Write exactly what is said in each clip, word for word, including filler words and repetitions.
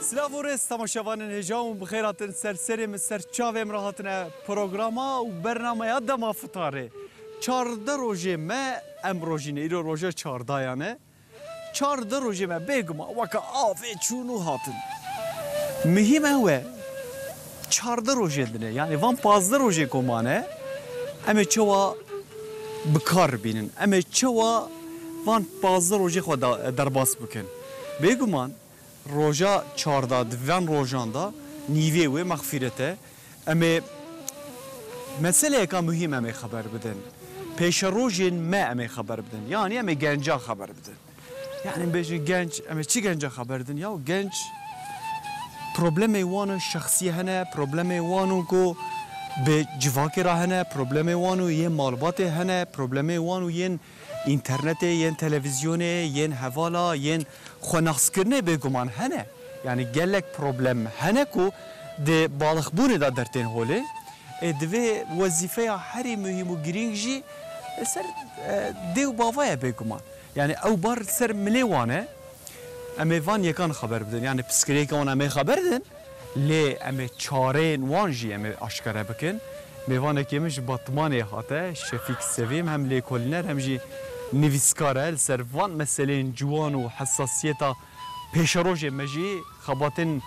Silav û rêz temaşevanên hêja û bi xêr hatin ser serê min, ser çavê min re hatine programa û bernameya Dema Fitarê. Çardeh rojê me, em rojî ne, îro roja çardayan e. Çardeh rojê me bêguman weke avê çûn û hatin. Muhîm ew e, çardeh rojên din e. Yanî van pazdeh rojên ku mane, em ê çawa bi kar bînin? Em ê çawa van pazdeh rojê xwe da-, derbas bikin? Bêguman roja çarda di van rojan de nîvê wê mexfîret e. Em ê meseleyeka muhîm em ê xeber bidin. Pêşerojên me em ê xeber bidin. Yanî em ê genca xeber bidin. Yanî bêjin genc, em ê çi genca xeber bidin? Ya genc problemê wan û şexsî hene, problemê wan û ku bi civakê re hene, problemê wan û yên malbatê hene, problemê wan û yên înternetê, yên televîzyonê, yên hevala, yên xwenaskirinê bêguman hene. Yanî gelek problem hene ku di balixbûnê de dertên holê. Ê, divê wezîfeya herî muhîm û girîng jî li ser, e, dê û bava ye bêguman. Yanî ew bar li ser milê wan e. Em ê van yekan xeber bidin. Yanî piskirêka wan em ê xeber din. Lê em ê çareyên wan jî em ê aşkere bikin. Mêvanekê min ji Batmanê hate, Şefîk Sevîm, hem lêkolîner hem jî nivîskar e. Li ser van meseleyên ciwan û hesasiyeta pêşerojê me jî xebatên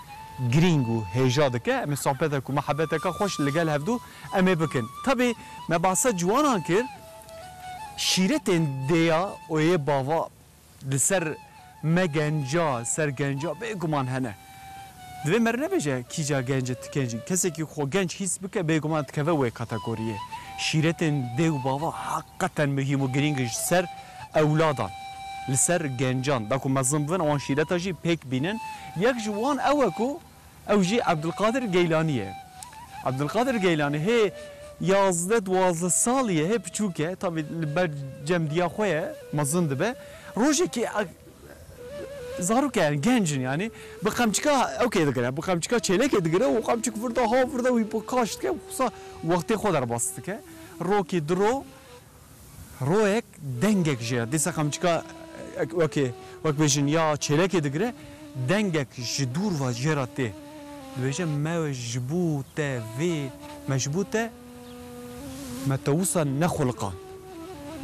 girîng û hêja dike. Em ê sohbeteke û mihebeteke xweş li gel hevdû em ê bikin. Tabî me behsa ciwanan kir, şîretên dêya û yê bava li ser me genca, ser genca bêguman hene. Divê me re nebêje kîja genc e, tu genc î. Kesekî xwe genc hîs bike, bêguman dikeve wê kategoriyê. Şîretên dê û bava heqeten muhîm û girîng in ji ser ewladan, li ser gencan. Da ku mezin bibin, wan şîreta jî pêk bînin. Yek ji wan ew e ku ew jî Ebdulkadir Geylanî ye. Ebdulkadir Geylanî hê yazdeh duwazdeh salî ye, hê piçûk e, tabî li ber cem diya xwe ye, mezin dibe. Rojekê e, zarok e, yani genc in yani, bi qemçika ewkê digire, bi qemçika çêlekê digire û qemçik vir de, ha vir de wî bi kaş dike, wisa wextê xwe derbas dike. Rokê diro, royek dengek jê re. Dîsa qamçika, e, wekê, wek bêjin ya çêlekê digire, dengek ji dûr ve jê re tê. Dibêje, me ji bo te vê, me ji bo te, me te wisa nexuliqan.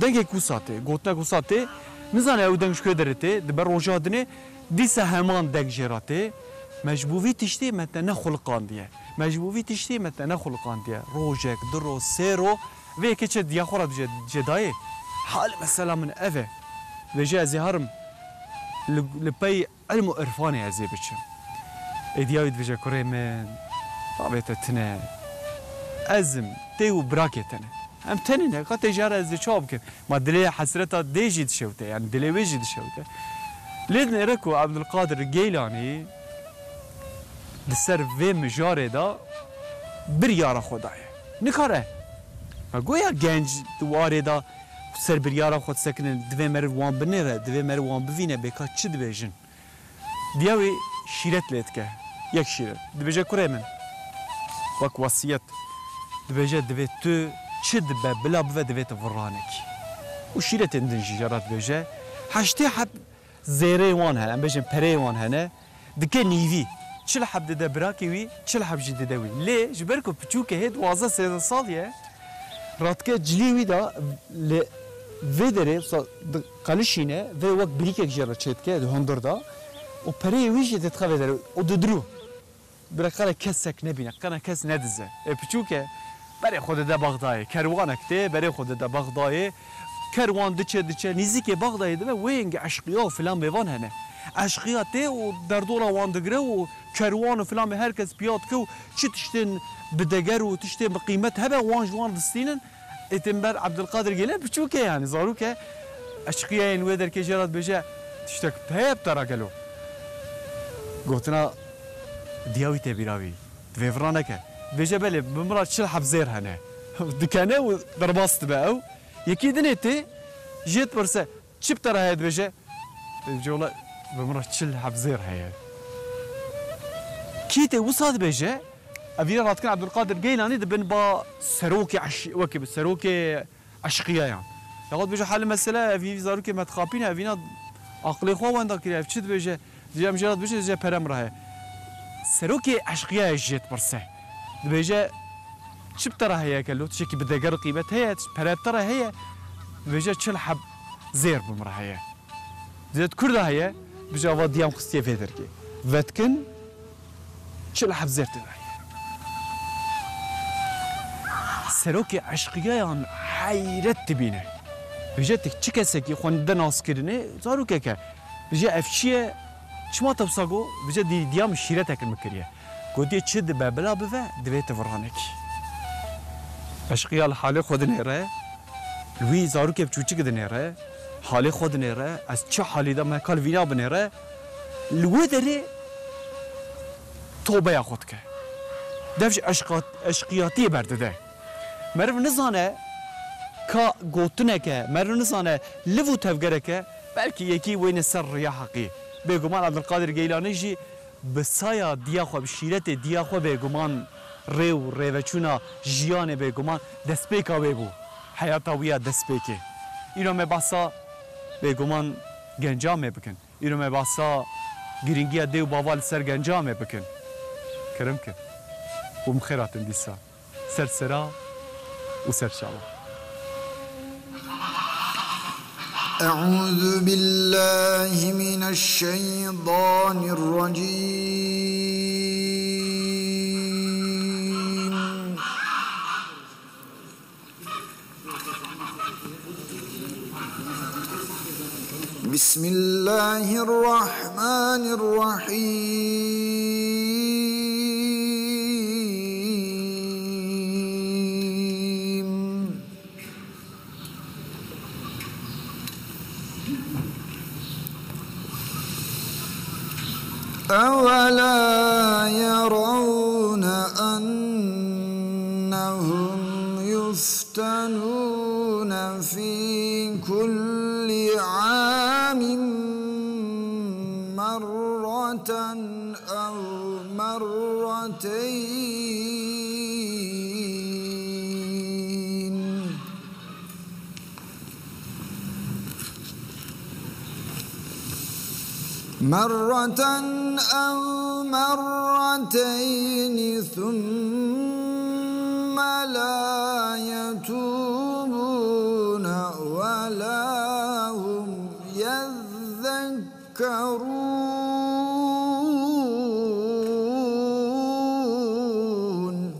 Dengek wisa tê, gotinek wisa tê, nizane ew deng ji ku derê tê, di ber roja dinê, dîsa heman deng jê re tê, me ji bo vî tiştê me te nexuliqandiye. Me ji bo vî tiştê me te nexuliqandiye. Rojek, du ro, sê ro, vê yekê çi diya xwe re dibêje, dibêje dayê, halê mesela min ev e. Dibêje ez ê herim li, li pey ilm û irfanê ez ê biçim. Ê diya wî dibêje kurê min, bavê te tune. Ez im, tê û birakê te ne. Em tenê ne, ka tê jara ez ê çawa bikim? Ma dilê hesreta dê jî dişewte, yani dilê wê jî dişewte. Lê dinêre ku Ebdulkadir Geylanî di ser vê mijarê de biryara xwe daye. Nikare. Me goya genc di warê de ser biryara xwe disekine, divê meriv wan binêre, divê meriv wan bivîne, bêka çi dibêjin? Diya wî şîret lê dike. Yek şîret. Dibêje kurê min. Wek wesiyet. Dibêje divê tu çi dibe bila bive divê tu viranek. Û şîretên din jî jara dibêje. Heştê heb zêrê wan hene, em bêjin pereyê wan hene. Dike nîvî. Çil heb dide birakê wî, çil heb jî dide wî. Lê ji ber ku piçûk e, hê duwazdeh sêzdeh sal ye, radike cilî wî de li vê derê, wisa diqelişîne, vê wek birîkek jê re çêdike di hundir de û pereyê wî jî didixe vê derê û didirû. Bira qene kesek nebîne, qene kes nedize. Ê piçûk e, berê xwe dide Bexdayê. Kerwanek tê, berê xwe dide Bexdayê. Kerwan diçe, diçe, nîzîkê Bexdayê dibe, wê yengê eşqiya û filan mêvan hene. Eşqiya tê û derdola wan digire û kerwan û filan, her kes piya dike û çi tiştên bi deger û tiştên bi qîmet hebe, wan ji wan distînin. Ê tên ber Ebdulkadir Geylan, piçûk e yani, zarok e. Eşqiyayên wê derkê jê re dibêje, tiştek heye bi te re gelo? Gotina diya wî tê bîra wî. Divê vira neke. Dibêje belê, bi min re çil heb zêr hene. Dikene û derbas dibe ew. Yekî dinê tê, jê dipirse, çi bi te re heye dibêje? Dibêje wela bi min re çil heb zêr heye. Kî tê wisa dibêje? Evîna radikin Ebdulkadir Geylanî di bin ba serokê eş-, wekî bi serokê eşqiyayan. Ya dibêje halê mesele evî zarokê me dixapîne, evîna aqilê xwe wenda kiriye, ev çi dibêje? Dibêje em jê re dibêje, dibêje pere min re heye. Serokê eşqiyayê jê dipirse. Dibêje, çi bi te re heye gelo? Tiştekî bi deger û qîmet heye, pere bi te re heye? Dibêje, çil heb zêr bi min re heye. Dibêje, di kur de heye? Dibêje, ava diyam xistiye vê dergê. Vedikin, çil heb zêr tê de heye. Serokê eşqiyayan heyret dibîne. Dibêje, tu çi kesekî xwe dide naskirinê, zarokek e. Dibêje, ev çi ye? Çima te wisa got? Dibêje, dî-, diya min şîretek min kiriye. Gotiye, çi dibe bila bive, divê tu viranekî. Eşqiya li halê xwe dinêre, li wî zarokê biçûçik dinêre, halê xwe dinêre, ez çi halî de me ka li vîna binêre, li wê derê tobeya xwe dike. Dev ji eşqa-, eşqiyatiyê berdide. Meriv nizane ka gotineke, meriv nizane liv û tevgereke, belkî yekî wêne ser riya heqî. Bêguman Abdulkadir Geylanî jî bi saya diya xwe, bi şîretê diya xwe bêguman rê û rêveçûna jiyanê bêguman destpêka wê bû. Heyata wî ya destpêkê. Îro me behsa bêguman genca me bikin. Îro me behsa girîngiya dê û bava li ser genca me bikin. Kerem ke. Û min xêr hatin dîsa. Ser sera û ser çava. أعوذ بالله من الشيطان الرجيم. بسم الله الرحمن الرحيم. أولا يرون أنهم يفتنون في كل عام مرة أو مرتين. مرة أو مرتين ثم لا يتوبون ولا هم يذكرون.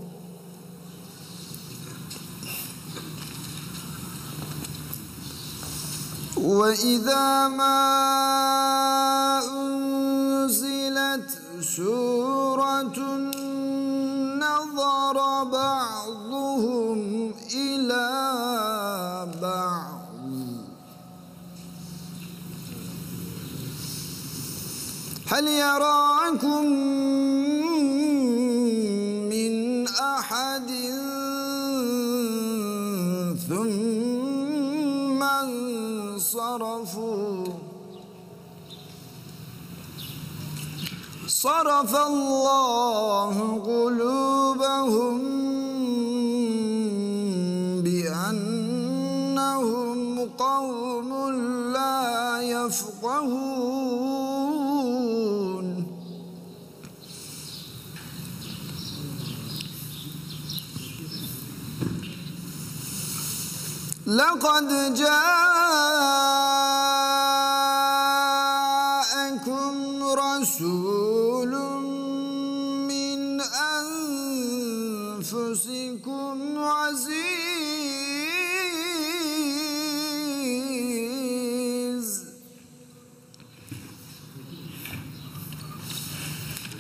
وإذا ما أنزلت سورة نظر بعضهم إلى بعض هل يراكم من أحد ثم انصرفوا صرف الله قلوبهم بأنهم قوم لا يفقهون. لقد جاءكم رسول من أنفسكم عزيز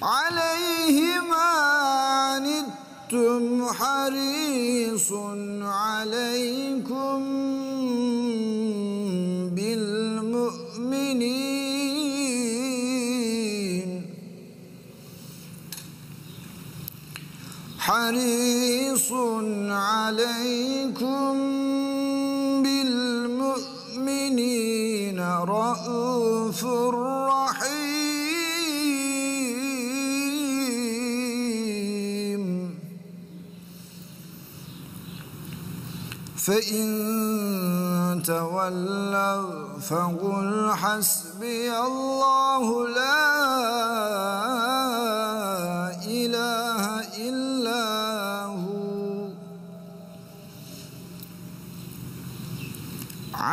عليه ما عنتم حريص عليكم بالمؤمنين حريص عليكم بالمؤمنين رءوف رحيم. فإن تولوا فقل حسبي الله لا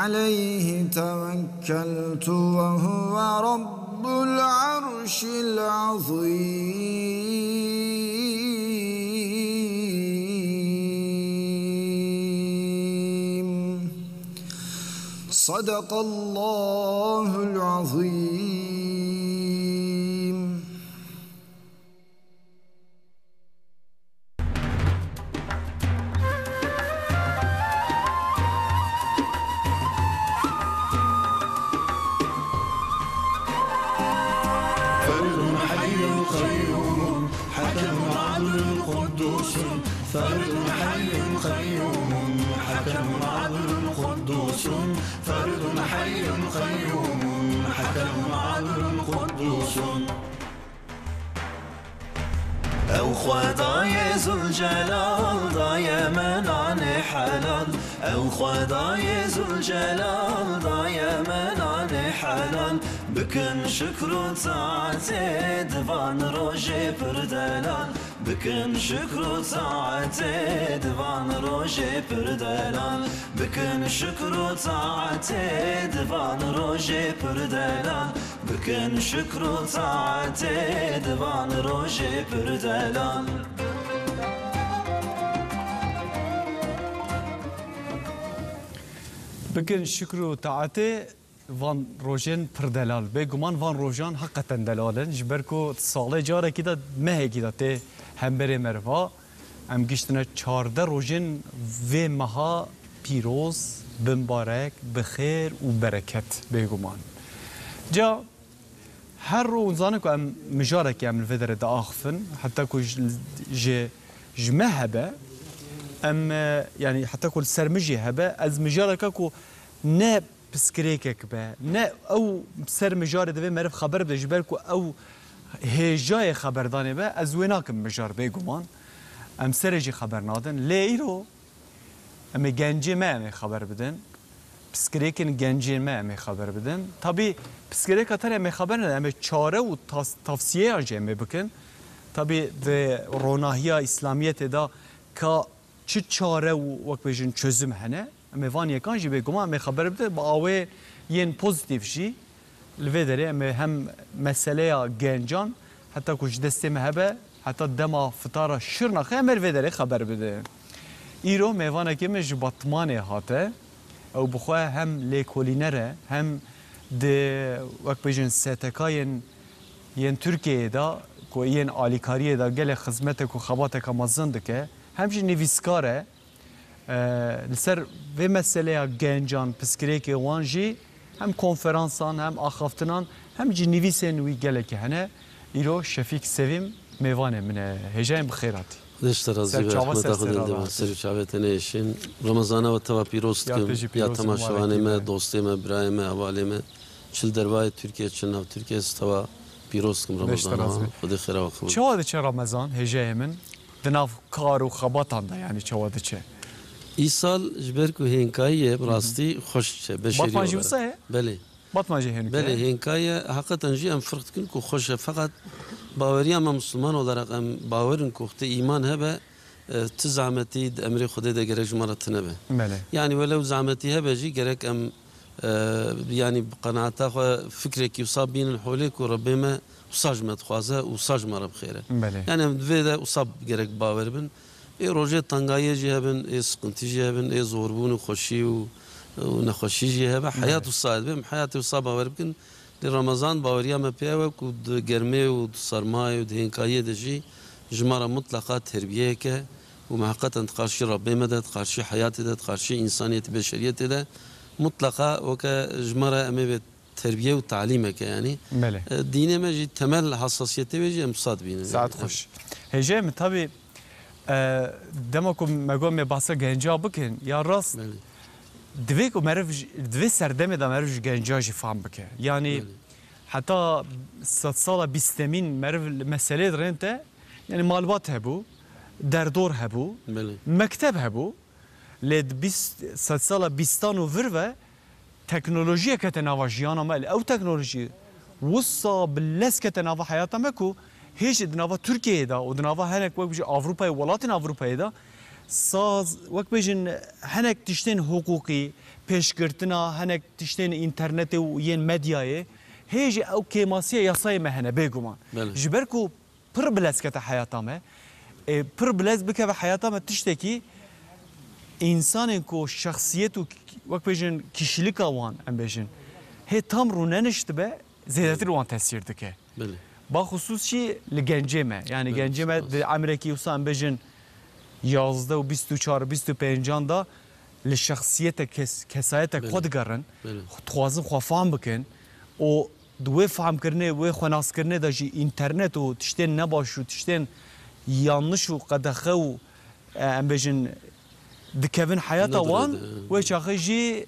عليه توكلت وهو رب العرش العظيم. صدق الله العظيم. فرد حي قيوم، حكم عدل قدوس. فرد حي قيوم، حكم عدل قدوس. فرد حي قيوم، حكم عدل قدوس. Ew Xwedayê Zûlcelal daye me nanê helal. Ew Xwedayê Zûlcelal daye me nanê helal. Bikin şikr û taetê di van rojê pir delal. Bikin şikr û taetê di van rojê pir delal. Bikin şikr û taetê di van rojê pir delal. Bikin şikr û taetê di van rojê pir delal. Bikin şikr û taetê van rojên pir delal. Bêguman van rojan heqeten delal in. Ji ber ku salê carekî de, mehekî de tê hemberê me re va. Em giştine çardeh rojên vê meha pîroz, bimbarek, bi xêr û bereket bêguman. Ca her ro hûn zanin ku em mijarekê em li vê derê diaxifin, heta ku ji, ji, ji me hebe, em, e, yanî heta ku li ser min jî hebe, ez mijareka ku ne piskirêkek be, ne ew ser mijarê divê meriv xeber bide, ji ber ku ew hêjayê xeberdanê be, ez wê nakim mijar bêguman. Em serê jî xeber nadin. Lê îro em ê gencê me em ê xeber bidin. Piskirêkên gencê me em ê xeber bidin. Tabî piskirêka tenê em ê xeber nedin, em ê çare û tas-, tavsiyeyan jî em ê bikin. Tabî di ronahiya Îslamiyetê de ka çi çare û wek bêjin çözüm hene. Em ê van yekan jî bêguman em ê xeber bidin, bi awê yên pozîtîf jî. Li vê derê em ê hem meseleya gencan, heta ku ji destê me hebe, heta dema fitara Şirnaxê em ê li vê derê xeber bidin. Îro mêvanekê min ji Batmanê hate. Ew bi xwe hem lêkolîner e, hem di, wek bêjin, S T K'yên yên Tirkiyeyê de, ku yên alîkariyê de gelek xizmetek û xebateka mezin dike, hem jî nivîskar e. E, li ser vê meseleya gencan, piskirêkê wan jî hem konferansan, hem axaftinan, hem jî nivîsên wî gelekî hene. Îro Şefîk Sevîm mêvanê min e. Hêjayên bi xêr hatî. Xwedê ji te razî be, hikmeta Xwedê li dir be, ser û çavê te nêşîn. Remezana we teva pîroz dikim. Ya te jî pîroz, temaşevanê me, dostê me, birayê me, hevalê me. Çi li dervayê Tirkiye, çi li nav Tirkiye, ez teva pîroz dikim Remezana we. Xwedê xêra we qebûl. Çawa diçe Remezan, hêjayê min? Di nav kar û xebatan de, yanî çawa diçe? Îsal ji ber ku hênkayî ye, bi rastî xweş diçe, beşerî olarak. Batman jî wisa ye? Belê. Batman jî hênik e? Belê, hênkayî ye. Heqeten jî em firq dikin ku xweş e. Feqet baweriya me Misliman olarak em bawer in ku wextê îman hebe, e, ti zehmetî di emrê Xwedê de gerek ji me re tune be. Belê. Yanî welew zehmetî hebe jî gerek em E, yanî bi qenaeta xwe fikrekî wisa bînin holê ku Rebbê me wisa ji me dixwaze û wisa ji me re bi xêr e. Belê. Yanî em di vê de wisa gerek bawer bin. Ê rojê tengayiyê jî hebin, ê siqintî jî hebin, ê zorbûn û xweşî û, û nexweşî jî hebe. Belê. Heyat wisa dibe, em heyatê wisa bawer bikin. Lê Remezan baweriya me pê ew e ku di germê û di sermayê û di hênkayiyê de jî ji me re mutleqa terbiyeyek e. Û me heqeten di qarşî Rebbê me de, di qarşî heyatê de, di qarşî însaniyetê, beşeriyetê de mutleqa weke ji me re em ê vê terbiye û talîmeke, yanî, Belê. e, dînê me jî temel hassasiyetê wê jî em wisa dibînin. Saet xweş. Hêjayê min, tabî, e, dema ku me got em ê behsa genca bikin, ya rast, Belê. divê ku meriv ji, di vê serdemê de meriv ji genca jî fam bike. Yanî, Belê. heta sedsala bîstemîn meriv li meselê dirênte, yanî malbat hebû, derdor hebû, Belê. mekteb hebû. Lê di bîst, sedsala bîstan û vir ve teknolojiyek kete nava jiyana me. Lê ew teknolojî wisa bi lez kete nava heyata me ku hê jî di nava Tirkiyeyê de û di nava hinek wek jî Ewropayê, welatên Ewropayê de saz, wek bêjin hinek tiştên hiqûqî, pêşgirtina hinek tiştên înternetê û yên medyayê, hê jî ew kêmasiya yasayê me hene bêguman. Belê. Ji ber ku pir bilez kete heyata me, ê, pir bilez bikeve heyata me tiştekî, însanên ku şexsiyet û k-, wek bêjin kişilika wan, em bêjin, hê tam rûneniştibe, zêdetir wan tesîr dike. Belê. Baxusûs jî li gencê me. Yani Belê, gencê me spas. Di emrekî wisa em bêjin yazdeh û bîst û çar, bîst û pêncan de li şexsiyete kes-, kesayete Belê. Xwe digerin. Belê. Dixwazin xwe fam bikin û di wê famkirinê, wê xwenaskirinê de jî înternet û tiştên nebaş û tiştên yanlış û qedexe û, e, em bêjin, dikevin heyata Nedire wan, de. Wê çaxê jî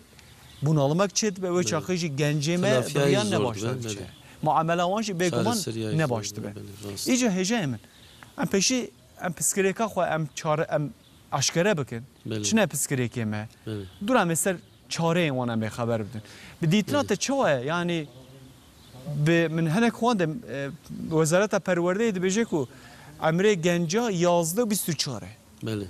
bunalimek çêdibe, wê Belê. Çaxê jî gencê me Telafiyayê biriyan zor nebaş dibe, diçe. Belê. Muamela wan jî bêguman Çareseriya nebaş zor dibe. Belê, rast. Îca hêja ye min. Em pêşî, em piskirêka xwe, em çare, em eşkere bikin. Belê. Çine piskirêkê me. Belê. Dûra em ê ser çareyên wan em ê xeber bidin. Bi dîtina Belê. Te çawa ye? Yani bi min hinek xwendim, e, Wezareta Perwerdeyê dibêje ku emrê genca yazdeh û bîst û çar e. Belê.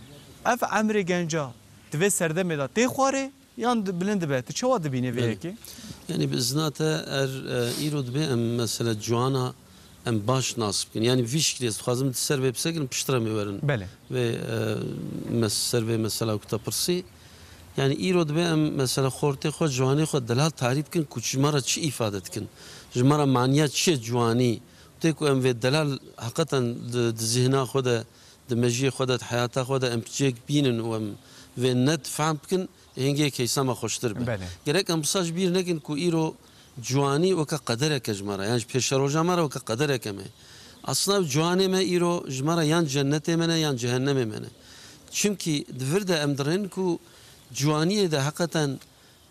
Ev emrê genca di vê serdemê de tê xwarê yan di bilind dibe? Tu çawa dibînî vê Belê. Yekê? Yani bi izna te er, e, îro dibe em mesela ciwana em baş nas bikin. Yani vî şiklê ez dixwazim di ser vê bisekirin piştre em ê werin. Belê. Vê, e, mes-, ser vê mesela ku te pirsî. Yani îro dibe em mesela xortê xwe, ciwanê xwe delal tarî bikin ku ji me re çi îfade dikin. Ji me re maniya çi ye ciwanî? Tê ku em vê delal heqeten di, di zihna xwe de, di mejiyê xwe de, di heyata xwe de em piçek bînin û em vê net fehm bikin, hingê keysa me xweştir be. Belê. Gerek em wisa ji bîr nekin ku îro ciwanî weke qedereke ji me re, yan ji pêşeroja me re weke qedereke me. Aslında ev ciwanê me îro ji me re yan cennetê me ne, yan cehennemê me ne. Çimkî di vir de em dirên ku ciwaniyê de heqeten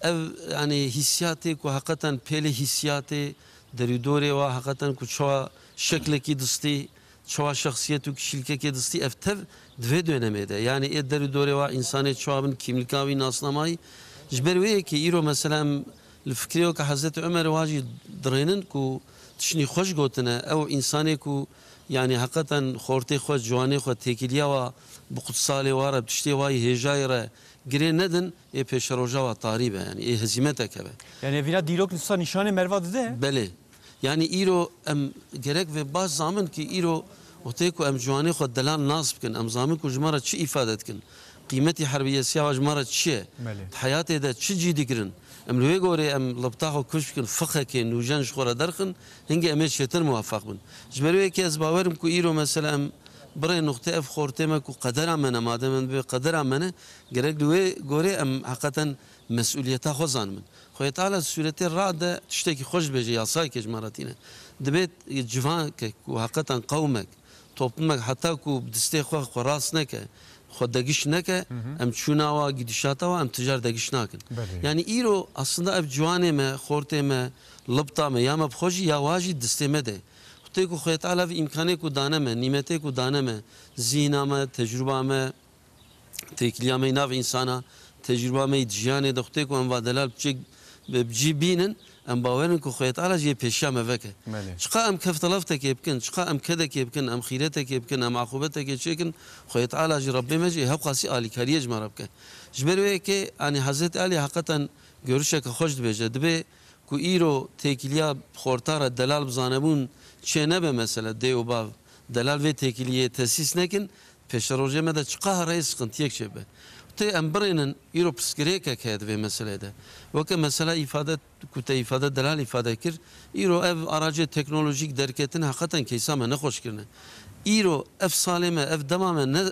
ev, yani hîsiyatê ku heqeten pêlê hîsiyatê, derûdorê wa heqeten ku çawa şeklekî distî, çawa şexsiyet û kişîlikekê distî, ev tev di vê dönemê de. Yani ê derûdorê wa, însanê çawa bin, kîmlika wî, nasnamayî. Ji ber wê yekê îro mesela em li fikrê weke Hezretî Omer wa jî dirênin ku tiştî xweş gotine, ew însanê ku yani heqeten xortê xwe, ciwanê xwe, têkiliya wa bi qutsalê wa re, bi tiştê wa yî hêjayî re girê nedin, ê pêşeroja wa tarî be, yani ê hezîmeteke be. Yani vîna dîrok nisa nîşanê merva dide? Belê. Yani îro em gerek vê baş zamin ki îro wextê ku em ciwanê xwe delal nas bikin, em zamin ku ji me re çi îfade dikin, qîmetî herbiyesiya wa ji me re çi ye, Belê. Di heyatê de çi cî digirin. Em li wê gorê em libta xwe kuş bikin, fiqhekê nûjen ji xwe re derxin, hingê em ê çêtir muwefeq bin. Ji ber wê yekê ez bawer im ku îro mesela em birê nuqtê ev xortê me ku qedera me ne, madem em dibê qedera me ne, gerek li wê gorê em heqeten mesûliyeta xwe zanibin. Xwedê Teala sûretê Ra'd de tiştekî xweş dibêje, yasayekê ji me re tîne. Dibê civakek ku heqeten qewmek, toplumek heta ku bi distê xwe xwe rast neke, xwe degiş neke, Hı hı. Em çûna wa, gidişata wa, em ticar degiş nakin. Belê. Yani îro aslında ev ciwanê me, xortê me, libta me, ya me bi xwe jî ya wa jî distê me de. Xwedê ku Xwedê Teala ev îmkanê ku dane me, nîmetê ku dane me, zîhna me, tecrûba me, têkiliya me yî nav însana, tecrûba me yî di jiyanê de, xwedê ku em va delal biçek bi cî bînin, em bawer in ku Xwedê Teala jî yê pêşiya me veke. Belê. Çiqa em keftelaftekê bikin, çiqa em kedekê bikin, em xîretekê bikin, em aqubetekê çêkin, Xwedê Teala jî, Rebbê me jî hewqasî alîkariyê ji me re bike. Ji ber wê yekê, anî Hezretî Alî heqeten görüşeke xweş dibêje. Dibê ku îro têkiliya xorta re delal bi zanebûn çê nebe, mesela dê û bav delal vê têkiliyê tesîs nekin, pêşerojê me de çiqaha reyê siqintiyek çêbe. Tê em birênin, îro pirsgirêkek heye di vê meseleyê de. Weke mesela îfade ku te îfade delal îfade kir, îro ev aracê teknolojîk derketin heqeten keysa me nexweş kirine. Îro ev salê me, ev dema me ne,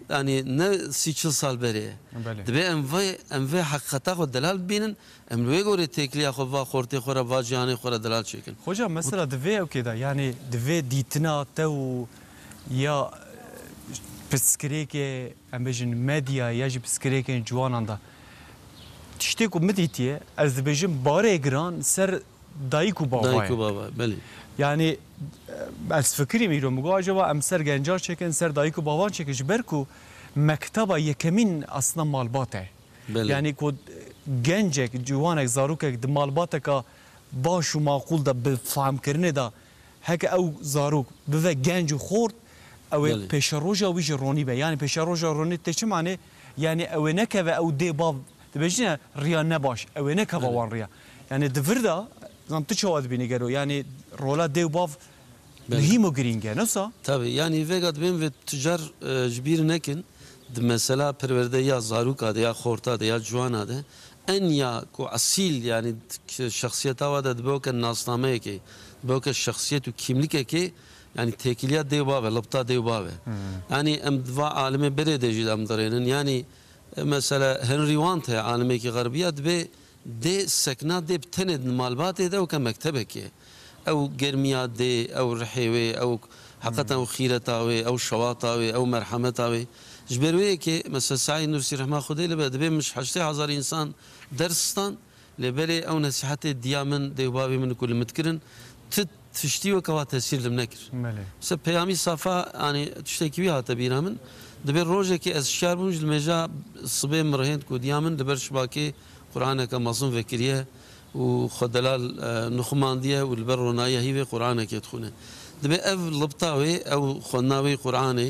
yanî ne sî çil sal berê ye. Belê. Dibê em vê, em vê heqîqeta xwe delal bibînin, em li wê gorê têkiliya xwe va xortê xwe re, va cîhanê xwe re delal çêkin. Hocam, mesela di vê ewkê de, yanî di vê dîtina te û ya, e, pirsgirêkê, em bêjin, medya ya jî pirsgirêkên ciwanan de, tiştê ku min dîtiye, ez dibêjim barê giran ser dayik û bava ye. Dayik û bava, belê. Yanî, e, ez fikirîm îro, min got, acaba em ser gencan çêkin, ser dayik û bavan çêkin, ji ber ku mekteba yekemîn aslında malbat e. Belê. Yanî ku gencek, ciwanek, zarokek di malbateka baş û maqûl de, bi famkirinê de, heke ew zarok bive genc û xort, Ew ê Belê. pêşeroja wî jî ronî be. Yani pêşeroja ronî tê çi mane? Yani ew ê nekeve ew dê bav dibêjine riya ne baş. Ew ê nekeve Belê. wan riya. Yani di vir de, zan tu çawa dibînî gelo? Yani rola dê û bav Belê. muhîm û girîng e, ne wisa? Tabii, yani vêga dibên vê tu car, e, ji bîr nekin. Di mesela perwerdeya zaroka de, ya xorta de, ya ciwana de, en ya ku esil, yani, şexsiyeta wa de dibe weke nasnameyekê, dibe weke şexsiyet û kîmlikekê, yani, têkiliya dê û bav e, libta dê û bav e. Hmm. Yani, em di va alimê berê de jî em dirênin. Yani, e, mesela Henry Wand heye, alimekî xerbiya, dibê dê sekna dê bi tenê di malbatê de weke mektebekê. Ew germiya dê, ew rihê wê, ew heqeten Hmm. ew xîreta wê, ew şewata wê, ew merhemeta wê. Ji ber wê yekê, mesela Saîd Nursi rehma Xwedê li be, dibê min ji heştê hezar însan ders stan, lê belê ew nesîhetê diya min, dê û bavê min ku li min dikirin, ti tiştî weke wa tesîr li min nekir. Belê. Mesela Peyamî Safa, yanî tiştekî wî hate bîra min, dibê rojekê ez şiyar bûm, ji limêja sibê min rihênd ku diya min li ber şibakê Quraneke mezin vekiriye û xwe delal, e, nixumandiye û li ber ronayiya hîvê Quranekê dixwîne. Dibê ev libta wê, ew xwendina wê Quranê,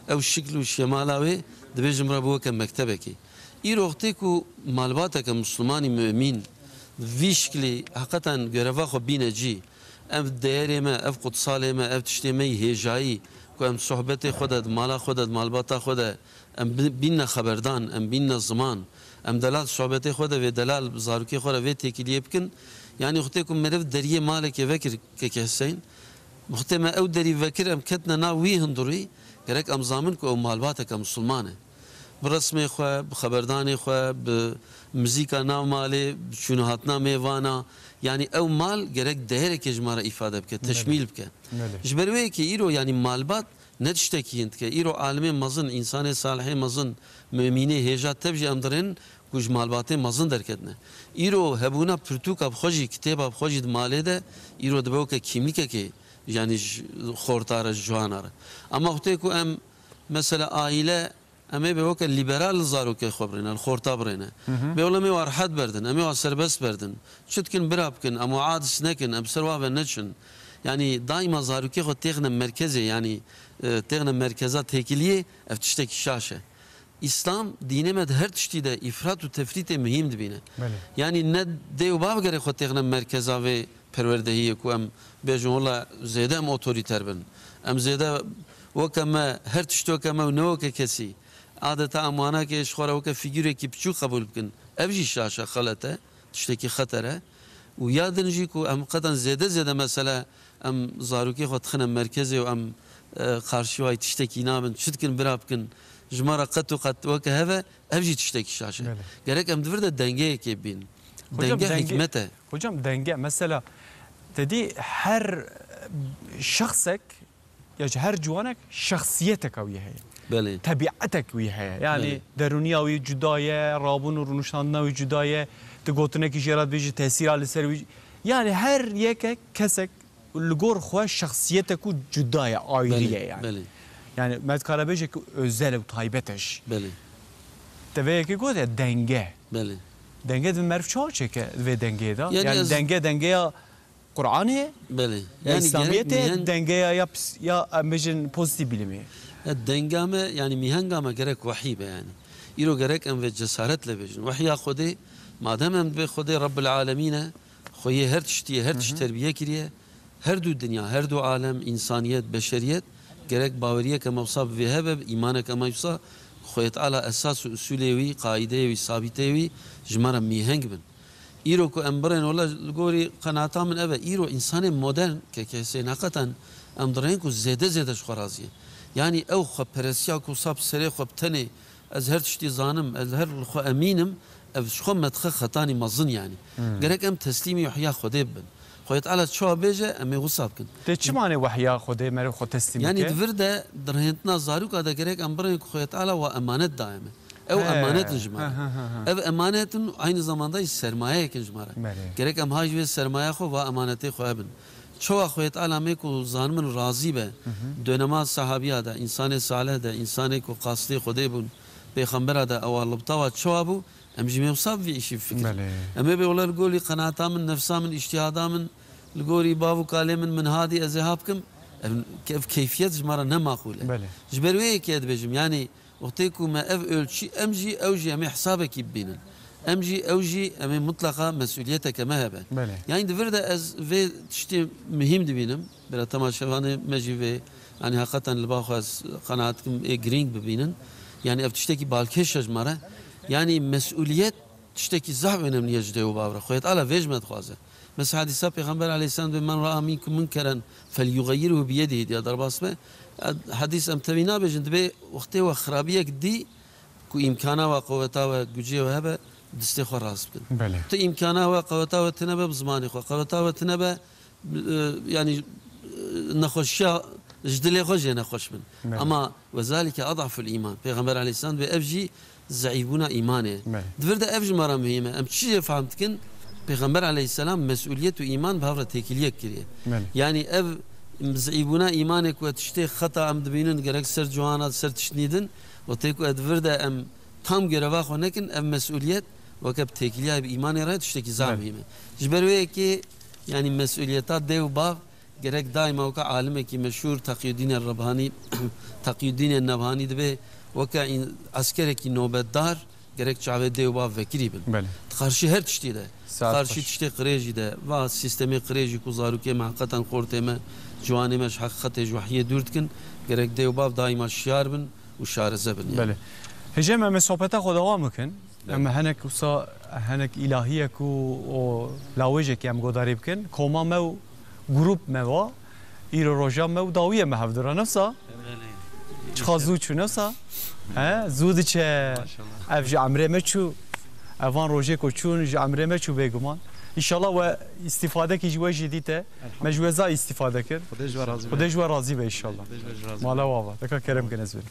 ew şikl û şemala wê, dibê ji min re bi weke mektebekê. Îro wextê ku malbateke Mislimanî mumîn vî şiklî heqeten göreva xwe bîne cî, ev değerê me, ev qutsalê me, ev tiştê me yî hêjayî, ku em sohbetê xwe de, di mala xwe de, di malbata xwe de, em bi-, bînne xeberdan, em bînne ziman, em delal sohbetê xwe de vê delal bi zarokê xwe re vê têkiliyê bikin. Yanî wextê ku meriv deriyê malekê vekir, keke Hüseyin, wextê me ew derî vekir, em ketine nav wî hundirî, gerek em zamin ku ew malbateke misilman e. Bi resmê xwe, bi xeberdanê xwe, bi muzîka nav malê, bi çûn û hatina mêvana, yanî ew mal gerek değerekê ji me re îfade bike, Belê. teşmîl bike. Belê. Ji ber wê yekê îro, yanî malbat ne tiştekî hîn dike. Îro alimê mezin, însanê salihê mezin, mumînê hêja tev jî em dirênin ku ji malbatê mezin derketine. Îro hebûna pirtûka bi xwe jî, kitêba bi xwe jî di malê de, îro dibe weke kîmlikekê, yanî ji xorta re, ji ciwana re. Ama wextê ku em, mesela aîle, em ê be weke lîberal li zarokê xwe birêne, li xorta birêne. Hı hı. Bê wele em ê wa rehet berdin, em ê wa serbest berdin. Çi dikin bira bikin, em wa adis nekin, em ser wa ve neçin. Yanî daîma zarokê xwe têxine merkezê, yanî, e, têxine merkeza têkiliyê, ev tiştekî şaş e. Îslam, dînê me di her tiştî de îfrat û tefrîtê muhîm dibîne. Belê. Yanî ne dê û bav gerek xwe têxine merkeza vê perwerdehiyê ku em bêjin, wela zêde em otorîter bin. Em zêde weke me, her tişt weke me û ne weke kesî. Adeta em wana ke ji xwe re weke fîgûrekî piçûk qebûl bikin. Ev jî şaş e, xelet e, tiştekî xeter e. Û ya din jî ku em qetan zêde zêde mesela em zarokê xwe dixine merkezê û em, e, qarşî wayî tiştekî nabin, çi dikin bira bikin, ji me re qet û qet weke hev e, ev jî tiştekî şaş e. Belê. Gerek em di vir de dengeyekê bîn. Hocam, Denge denge, hikmet e. Hocam, denge, mesela, te dî her şexsek ya ji her ciwanek şexsiyeteke wî heye. Belê. Tebîetek wî heye. Yani Belê. derûniya wî cuda ye, rabûn û rûniştandina wî cuda ye. Tu gotinekî jê re dibêjî tesîra li ser wî. Yani her yekek kesek li gor xwe şexsiyetek û cuda ye, ayrî Belê, ye yani. belê. Yani me dikare bêje ku özel û taybet e jî. Belê. Te vê yekê gotiye denge. Belê. Denge di meriv çawa çêke di vê dengeyê de? Yani Yani ez denge, dengeya Qur'anê, Belê. ya Yani gerek Îslamiyetê, mihen- dengeya ya pis-, ya em bêjin pozitif bilimê. Ya denga me, yani mihenga me gerek wehî be yani. Îro gerek em vê cesaretle bêjin. Wehya Xwedê, madem em dibê Xwedê Rebbil Alemîn e, xweyê her tiştî ye, her tişt Hı hı. terbiye kiriye, her du dinya, her du alem, însaniyet, beşeriyet, gerek baweriyeke me wisa bi vê hebe, îmaneke me wisa, Xwedê Teala esas û usulê wî, qaîdeyê wî, sabîteyê wî ji me re mîheng bin. Îro ku em birên, wela li gorî qenaata min ev e, îro însanê modern, keke Hüseyin, heqeten em dirên ku zêde zêde ji xwe razî ye. Yanî ew xweperestiya ku wisa bi serê xwe bi tenê, ez her tiştî zanim, ez her li xwe emîn im, ev ji xwe me dixe xetanî mezin yanî. Hmm. Gerek em teslîmî wehya Xwedê bibin. Xwedê Teala çawa bêje, em ê wisa bikin. Tê çi mane wehya Xwedê meriv xwe teslîm Yanî bike? di vir de di rihêndina zaroka de gerek em birên ku Xwedê Teala wa emanet daye me. Ew He. emanet in ji me re. He, he, he, he. Ev emanet in, aynı zamanda jî sermayeyek in ji me re. Belê. Gerek em ha ji vê sermaya xwe va emanetê xwe hebin. Çawa Xwedê Teala me ku zanim in razî be, Hı hı. dönema sahabiya de, însanê salih de, însanê ku qastê Xwedê bûn, pêxembera de, ewa libta wa çawa bû, em jî mê wisa bi vî îşî bifikirin. Belê. Em ê bê wela li gorî qenaata min, nefsa min, îştîhada min, li gorî bav û kalê min, min hadî ez ê ha bikim, Ev, ev keyfiyet ji me re ne maqûl e. Belê. Ji ber wê yekê dibêjim, yanî wextê ku me ev ölçî, em jî, ew jî em ê hesabekî bibînin. Em jî, ew jî em ê mutlaqa mesuliyeteke me hebe. Belê. Yanî di vir de ez vê tiştê muhîm dibînim. Bira temaşevanê me jî vê, yanî heqeten li ba xwe ez qenaet dikim ê girîng bibînin. Yanî ev tiştekî balkêş e ji me re. Yanî mesuliyet tiştekî zaf önemli ye ji dê û bav re. Xwedê Teala vê ji me dixwaze. Mesela hadîsa Pêxember aleyhisselam dibê, "Men raa minkum munkeren felyugayirhu biyedihî" diye derbas be. Hadîs em tevî nabêjin, dibê wextê we xirabiyek dî ku îmkana we, qeweta we, gucê we hebe, distê xwe rast bikin. Belê. Tu îmkana we, qeweta we tine be, bi zimanê xwe, qeweta we tine be, e, yanî, e, nexweşiya ji dilê xwe jê nexweş bin. Belê. Ama "Ve zalike ad'aful îman." Pêxember aleyhisselam dibê ev jî zeîfbûna îmanê ye. Belê. Di vir de ev ji me re muhîm e. Em çi jê fehm dikin? Pêxember aleyhisselam mesuliyet û îman bi hev re têkiliyek kiriye. Belê. Yanî ev zeîfbûna îmanê ku tiştê xeta em dibînin gerek ser ciwana, ser tiştnî din, wextê ku di vir de em tam gereva xwe nekin, ev mesuliyet weke bi têkiliya bi îmanê re tiştekî zaf Belê. muhîm e. Ji ber wê yekê, yanî mesuliyeta dê û bav gerek daîma weke alimekî meşhûr Teqiyuddînê Rebhanî, Teqiyuddînê Nebhanî dibê weke în-, eskerekî nobetdar gerek çavê dê û bav vekirî bin. Belê. Di qarşî her tiştî de, Saet qarşî xweş. tiştê qirêjî de, va sîstemê qirêjî ku zarokê me heqeten xortê me, ciwanê me ji heqîqetê ji wehyê dûr dikin, gerek dê û bav daîma şiyar bin û şareze bin, yanî. Belê. Hêjê me, em ê sohbeta xwe dewam bikin. Belê. Em henek wisa, henek îlahiyek û o lawêjekê em godarî bikin. Koma me û grûp me va, îro roja me û dawiye me hevdira, ne wisa? Belê. Çiqa zû çû, ne wisa? He? Zû diçe. Maşallah. Ev ji emrê me çû. Evan rojê ku çûn ji emrê me çû bêguman. Înşallah we îstîfadekî ji we jî dîte. Me ji we za îstîfade kir. Xwedê ji we razî be. Xwedê ji we razî be înşallah. Xwedê ji we razî be. Mala we ava. Deka kerem kin ez bênim.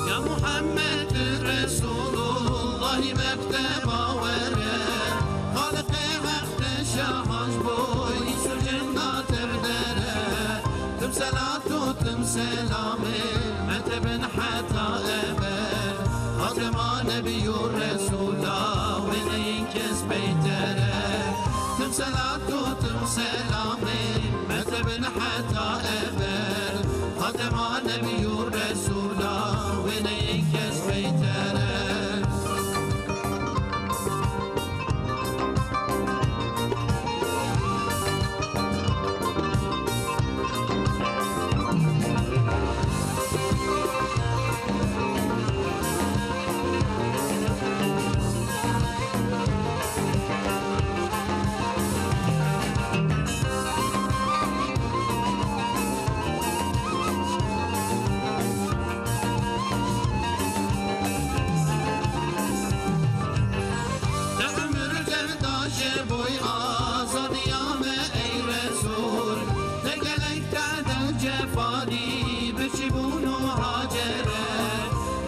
Ya Muhammed Resulullah mekteba were, Xaliqê Heq te şaha ji bo îns û cinna tevdere. Tim selat û tim selamê me te bin heta ebed. Xatema Nebî û Resûla wê neyên kes peytere. Tim selat û tim selamê me te bin heta ebed. Xatema Nebî û Resûla wê neyên kes peytere. Te umir gerda ji boy azadiya me ey Resûl. Te gelek te del cefanî biçîbûn û hacere.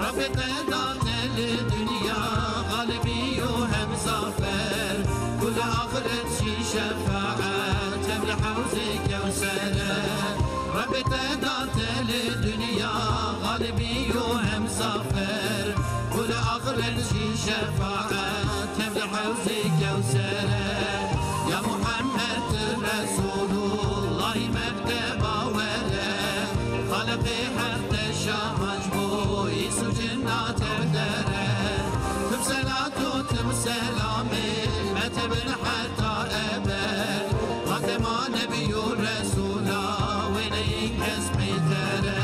Rabbê te da te li dinya xalibî û hem zafer. Ku li axiret jî şefaet hem li hewzê Kewsere. Rabbê te da te li dinya xalibî û hem zafer. Ku li axiret jî şefaet hem li hewzê Kewsere. Ya Muhammed Resûlullahî mekteba were. Xaliqê Heq te şaha ji bo îns û cinna tevdere. Tim selat û tim selamê me te bin heta ebed. Xatema Nebî û Resûla wê neyên kes peytere.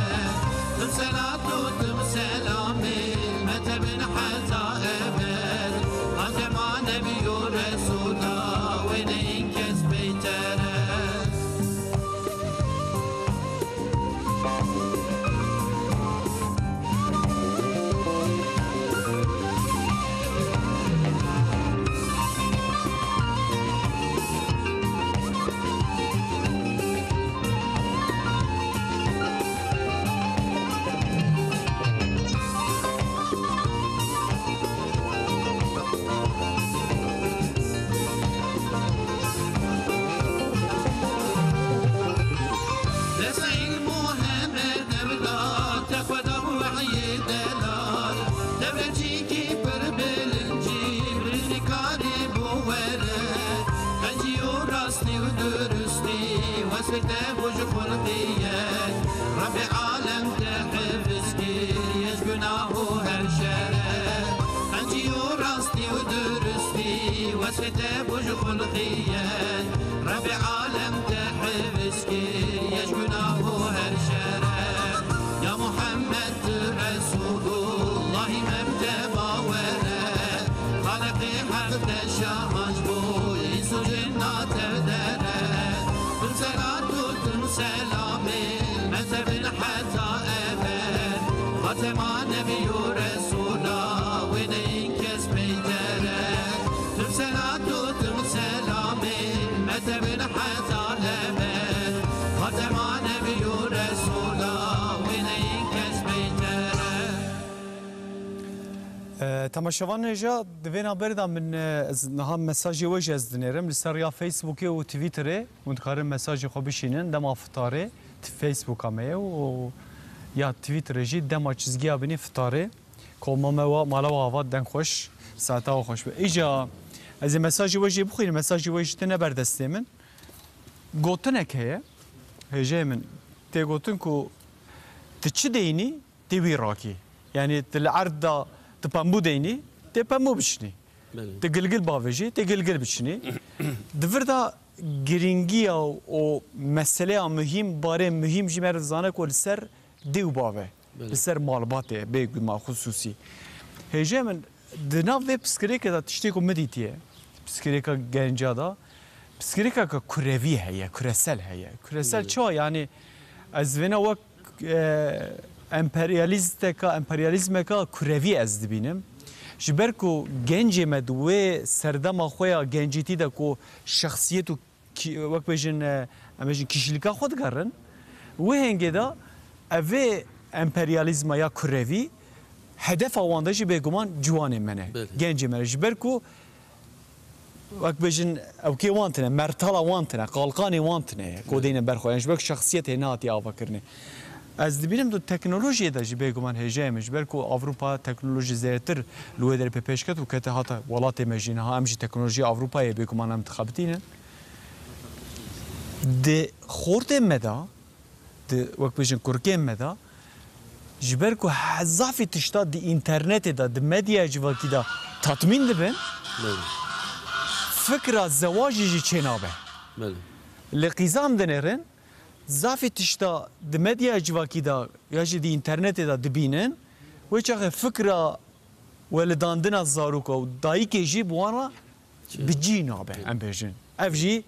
Tim selat û tim selamê me te bin heta ebed. Xatema Nebî û Resûla Xulqiyê Rebê alem te hifz kiriye ji gunah û her şere. Ya Muhammed tu Resûlullahî, me bi te bawer e. Xaliqê Heq te şahan ji bo îns û cinna tev der e. Tu selat û tu selamê me te bin heta ebed. Xatema Nebî û Resûla wê neyîn kes peyder e. Tüm selat û tüm selamê me te bin heta ebed. Xatema Nebî û Resûla wê neyîn kes peyder e. E, temaşevanên hêja, di vê navberê de min, e, ez niha mesajê we jî ez dinêrim. Li ser riya Facebookê û Twitterê hûn dikarin mesajê xwe bişînin. Dema fitarê, t-, Facebooka me ye û ya Twitterê jî dema çizgiya binî fitarê. Koma me wa, mala wa ava, deng xweş, saeta wa xweş be. Îca ez ê mesajê we jî bixwînim, mesajê we jî tine ber destê min. Gotinek heye, hêjeyê min, tê gotin ku tu çi deynî, tê wî rakî. Yanî tu li erd de tu pembû deynî, tê pembû biçinî. Belê. Tu gilgil bavêjî, tê gilgil biçinî. Di vir de girîngiya û meseleya muhîm, barê muhîm jî meriv zane ku li ser dê û bav e. Belê. Li ser malbatê, bê guma xusûsî. Hêjê min, di nav vê piskirêkê de tiştê ku min dîtiye, piskirêka genca de, piskirêkeka kurevî heye, küresel heye. Küresel Belê. Çawa? Yanî ez vêna wek, e, emperyalîsteka, emperyalîzmeka kurevî ez dibînim. Ji ber ku gencê me di wê serdema xwe ya gencîtî de ku şexsiyet û kî-, wek bêjin, e, em bêjin kişîlika xwe digerin. Wê hengê de evê emperyalîzma ya kurevî hedefa wan de jî bêguman ciwanê me ne, Belê. Gencê me ne. Ji ber ku, wek bêjin, ewkê wan tine, mertala wan tine, qalqanê wan tine, ku Belê. Deyne ber xwe. Yanî ji ber ku şexsiyetê nehatiye avakirinê. Ez dibînim tu teknolojiyê de jî bêguman hêjeyê min. Ji ber ku Ewropa teknolojî zêdetir li wê derê pê pêş ket û kete hata welatê me jî. Niha em jî teknolojiya Ewropayê bêguman em dixebitînin. Di xortê me de, di, wek bêjin kurkên me de, ji ber ku he-, zafî tişta di înternetê de, di medyaya civakî de tatmîn dibin, Belê. Fikra zewacê jî çênabe. Belê. Li qîzan dinêrin, zafî tişta di medyaya civakî de ya jî di înternetê de dibînin, wê çaxê fikra welidandina zaroka û dayikê jî bi wan re Çi? Bi cî nabe, Çi? Em bêjin. Ev jî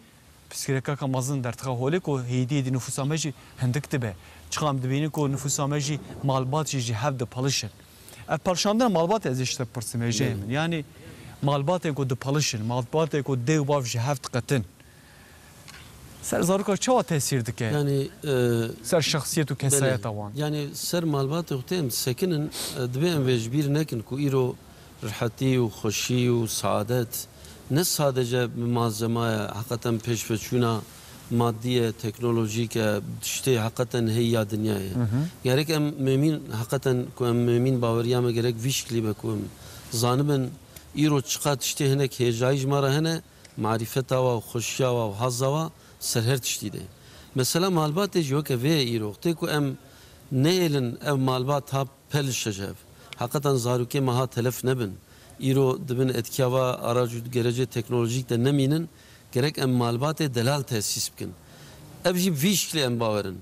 pirsgirêkeka mezin derdixe holê ku hêdî hêdî nifûsa me jî hindik dibe. Çiqa em dibînin ku nifûsa me jî malbat jî ji hev dipelişin. Ev pelişandina malbatê ez ê ji te bipirsim hêjeyê Belê. Min. Yanî malbatên ku dipelişin, malbatên ku dê û bav ji hev diqetin. Ser zaroka çawa tesîr dike? Yanî, e, Ser şexsiyet û belê. Kesayeta wan. Yanî ser malbatê xwe tê em disekinin, e, divê em vê ji bîr nekin ku îro rihetî û xweşî û saadet ne sadece bi malzema ye, heqeten pêşveçûna madî ye, teknolojîk e, tiştê heqeten heyî ya dinyayê. Hı hı. Gerek em mêmîn, heqeten ku em mêmîn baweriya me gerek vî şiklî be ku em zanibin îro çiqa tiştê hinek hêjayî ji me re hene, marîfeta wa û xweşiya wa û haza wa ser her tiştî de. Mesela malbatê jî weke vê ye îro. Wextê ku em nehêlin ev malbat ha pelişe ji hev. Heqetan zarokê me ha telef nebin. Îro di bin etkiya va arac û gerecê teknolojîk de nemînin. Gerek em malbatê delal tesîs bikin. Ev jî bi vî şiklê em bawer in.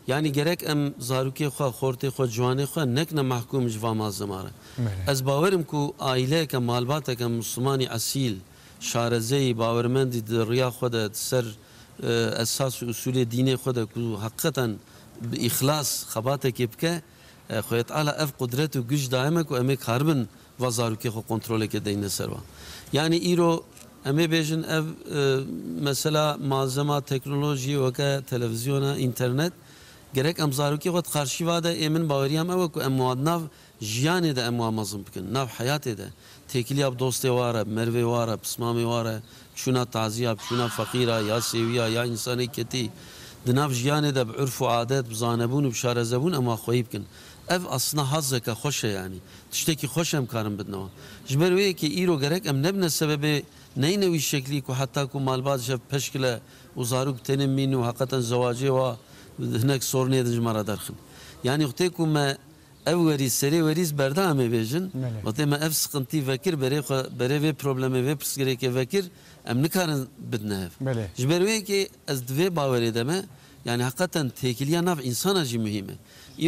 Yanî gerek em zarokê xwe, xortê xwe, ciwanê xwe nekine mehkûm ji va malzema re. Belê. Ez bawer im ku aîleyeke, malbateke Mislimanî esîl, şarezeyî, bawermendî di riya xwe de, di ser, e, esas û usulê dînê xwe de ku heqîqeten bi îxlas xebatekê bike, e, Xwedê Teala ev qudret û guc daye me ku em ê karibin va zarokê xwe kontroleke deyne ser wan. Yanî îro em ê bêjin ev, e, mesela malzema, teknolojî weke televizyona, înternet, gerek em zarokê xwe di qarşî va de, ê min baweriya me ew e ku em wan di nav jiyanê de em wan mezin bikin, nav heyatê de. Têkiliya bi dostê wa re, bi merivê wa re, pismamê wa re, çûna taziya, bi çûna feqîra, ya sêwiya, ya însanê ketî, di nav jiyanê de bi urf û adet, bi zanebûn û bi şarezebûn em wan xweyî bikin. Ev aslında hazeke xweş e yanî. Tiştekî xweş em karin bidine wan. Ji ber wê yekê îro gerek em nebine sebebê neyne wî şeklî ku heta ku malbat ji hev peşkile û zarok tenê mîn û heqeten zewacê wa hinek sornê din ji me re derxin. Yanî wextê ku me ev werî, serê werî berdam ê bêjin. Belê. Wextê me ev siqintî vekir, berê xwe, berê vê problemê, vê pirsgirêkê vekir, em nikarin bidine hev. Belê. Ji ber wê yekê ez di vê bawerê de me, yani heqeten têkiliya nav însana jî muhîm e.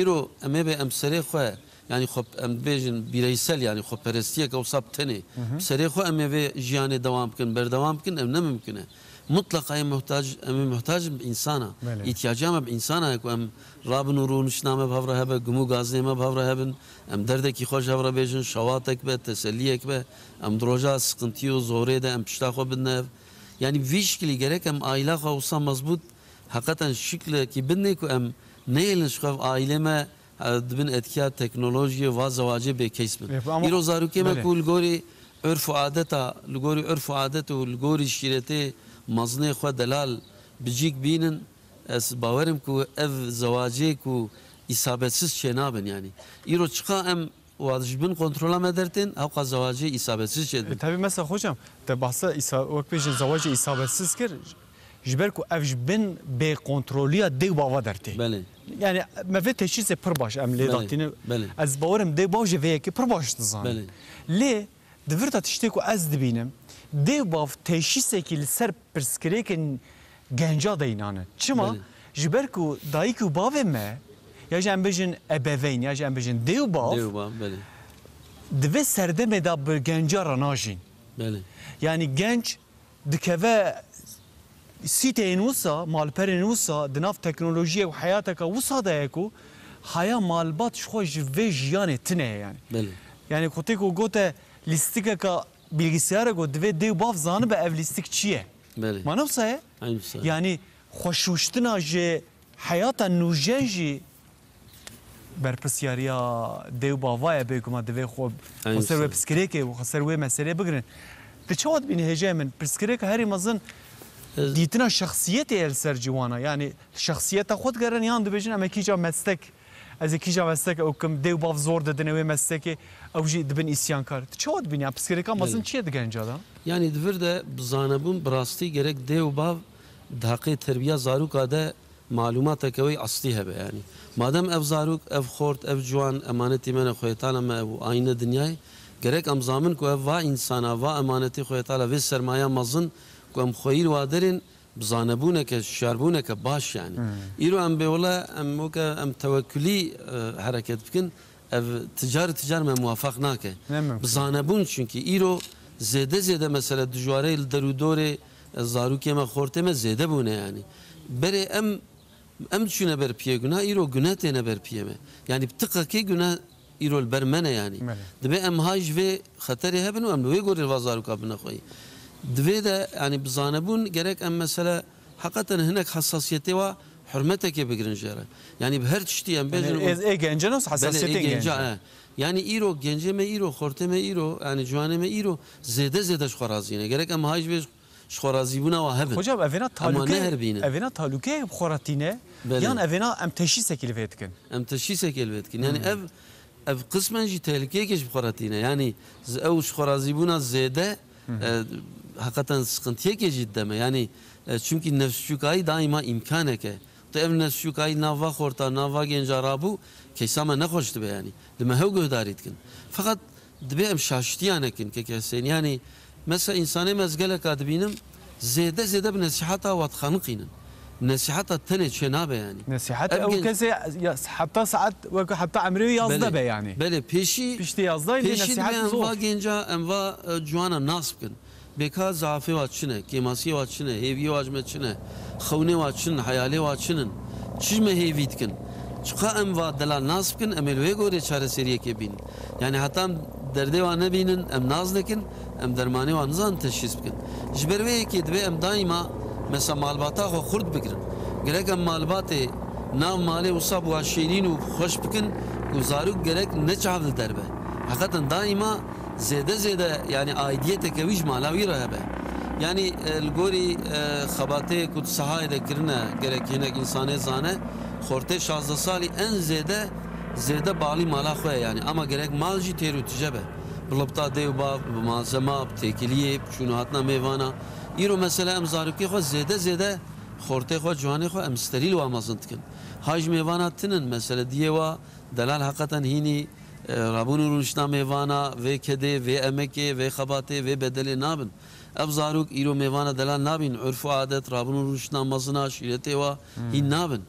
Îro em ê bê em serê xwe, yani xwe em dibêjin bireysel, yani xweperestiyeke wisa bi tenê, Hı hı. bi serê xwe em ê vê jiyanê dewam bikin, berdewam bikin, ev ne mimkun e. Mutleqa em muhtac, em ê muhtac bin bi însana. Belê. Îhtiyacê me bi însana ye ku em rabin û rûniştina me bi hev re hebe, gum û gazinê me bi hev re hebin, em derdekî xwe ji hev re bêjin, şewatek be, teselliyek be, em di roja siqintî û zorê de em pişta xwe bidine hev. Yani vî şikilî gerek em aîla xwe wisa mezbût, heqeten şiklekî bidinê ku em neyêlin ji xwe ev aîlê me, e, di bin etkiya teknolojiyê va zewacê bêkeys bin. Ê, ama Îro zarokê me Belê. ku li gorî urf û adeta, li gorî urf û adet û li gorî şîretê mezinê xwe delal bicîk bînin, ez bawerim ku ev zewacê ku îsabetsiz çênabin yani. Îro çiqa em wa ji bin kontrola me dertên, hewqa zewacê îsabetsiz çêdibin. E, tabii mesela hocam, te bahsa îsa-, wek bêjin zewacê îsabetsiz kir, ji ber ku ev ji bin bê kontroliya dê û bava dertê. Belê. Yani me vê teşhîsê pir baş em lê Belê, datîne. belê. Ez bawerim dê û bav jî vê yekê pir baş dizane. Belê. Lê di vir de tiştê ku ez dibînim, dê û bav teşhîsekî li ser pirsgirêkên genca de înane. Çima? Belê. Ji ber ku dayik û bavê me, ya jî em bêjin ebeveyn, ya jî em bêjin dê û bav, Dê û bav, belê. di vê serdemê de bi genca re najîn. Belê. Yani genc dikeve sîteyên wisa, malperên wisa, di nav teknolojiyê û heyateke wisa de ye ku haya malbat ji xwe ji vê jiyanê tune ye yani. Belê. Yani ku tê ku gote lîstikeka bilgisayara ku divê dê û bav zanibe ev lîstik çi ye. Belê. Ma ne wisa ye? Eyn wisa. Yani xweşûştina ji heyata nûjen jî berpirsyariya dê û bava ye, bêguman divê xwe, Eyn xwe ser wê wisa. pirsgirêkê û xwe ser wê meselê bigirin. Tu çawa dibînî hêjayê min? Pirsgirêka herî mezin Ez dîtina şexsiyetê ye li ser ciwana. Yani şexsiyeta xwe digerin yan dibêjin em ê kîja meslek, ez ê kîja meslek ew kim, dê û bav zor didine wê meslekê, ew jî dibin îsyankar. Tu çawa dibînî? Ya pirsgirêka mezin Belê. çi ye di genca de? Yani di vir de bi zanebûn bi rastî gerek dê û bav di heqê terbiya zaroka de malûmateke wê eslî hebe yani. Madem ev zarok, ev xort, ev ciwan emanetî me ne, Xwedê Teala me ev û ayîne dinyayê, gerek em zamin ku ev va însana, va emanetî Xwedê Teala, vê sermaya mezin ku em xweyî li wa derên, bi zanebûneke, şiyarbûneke baş yani. Hmm. Îro em bê wele, em weke em tewekulî, e, hereket bikin, ev ti car ti car me muwafaq nake. Ne mimkun. Bi zanebûn, çunkî îro zêde zêde mesele dijwarê li der û dorê, e, zarokê me, xortê me zêde bûne yani. Berê em, em çûne ber piyê guna, îro gune têne ber piyê me. Yani bi tiqekê gune îro li ber me ne yani. Belê. Divê em hay ji vê xeterê hebin û em li wê gorî li va zaroka bine xweyî. Divê de yani bi zanebûn gerek em mesele heqeten hinek hesasiyetê wa hurmetekê bigirin jê re. Yani bi her tiştî em Yani bêjin ê, ê gence nas Belê, hesasiyetên ê genca, genca. e. Yani îro gencê me îro, xortê me îro, yani ciwanê me îro zêde zêde ji xwe razî ne. Gerek em hay ji vê ji xwe razîbûna wa hebin. Hocam, evêna Ama ne talûke, her bînin. evêna talûke bi xwe re tîne, Belê. yan evêna em teşhîsekî li vê dikin? Em teşhîsekê li vê dikin. Yani Hmm. ev, ev qismen jî tehlîkeyekê ji bi xwe re tîne. Yani z-, ew ji xwe razîbûna zêde, Hı hı. e, heqeten siqintiyekê jî dide me. Yani, e, çunkî nefsçûkayî daîma îmkanek e. Tu ev nefsçûkayî nav va xorta, nav va genca rabû, keysa me nexweş dibe yani. Li me hew guhdarî dikin. Feqet Dibê em şaştiya nekin, keke Huseyîn. Yanî, mesela, însanê me ez geleka dibînim, zêde zêde bi nesîheta wa dixeniqînin. Nesîheta tenê çênabe, yanî. Nesîhet Ev ew genç kesê, ya, heta saet, weke heta emrê wê yazde Belê. be, yanî. Belê, pêşî, Piştî yazdayê lê pêşî nesîhet dibê em zor. va genca, em va, e, ciwana nas bikin. Bê ka zaafê wa çi ne, kêmasiyê wa çi ne, hêviyê wa ji me çi ne, xewnê wa çi ne, heyalê wa çi ne, çi ji me hêvî dikin? Çiqa em va delal nas bikin, em ê li wê gorê çareseriyekê bînin. Yanî heta em derdê wa nebînin, em nas nekin, em dermanê wa nizanin teşhîs bikin. Ji ber wê yekê divê em daîma mesela malbata xwe xurt bigirin. Gerek em malbatê nav malê wisa bi wa şêrîn û xweş bikin ku zarok gerek neçav li der be. Heqeten daîma zêde zêde, yanî, aîdiyeteke wî ji mala wî re hebe. Yanî, e, li gorî, e, xebatê ku di sahayê de kirine, gerek hinek însanê zane, xortê şazdeh salî en zêde, zêde balî mala xwe ye, yanî. Ama gerek mal jî têr û tije be. Bi libta dê û bav, bi malzema, bi têkiliyê, bi çûn û hatina mêvana. Îro mesela em zarokê xwe zêde zêde, xortê xwe, ciwanê xwe em sterîl wa mezin dikin. Hay ji mêvana tinin, mesele diyê wa Delal heqeten hînî, e, rabûn û rûniştina mêvana, vê kedê, vê emekê, vê xebatê, vê bedelê nabin. Ev zarok îro mêvana delal nabîn, urf û adet, rabûn û rûniştina mezina, şîretê wa hîn nabin.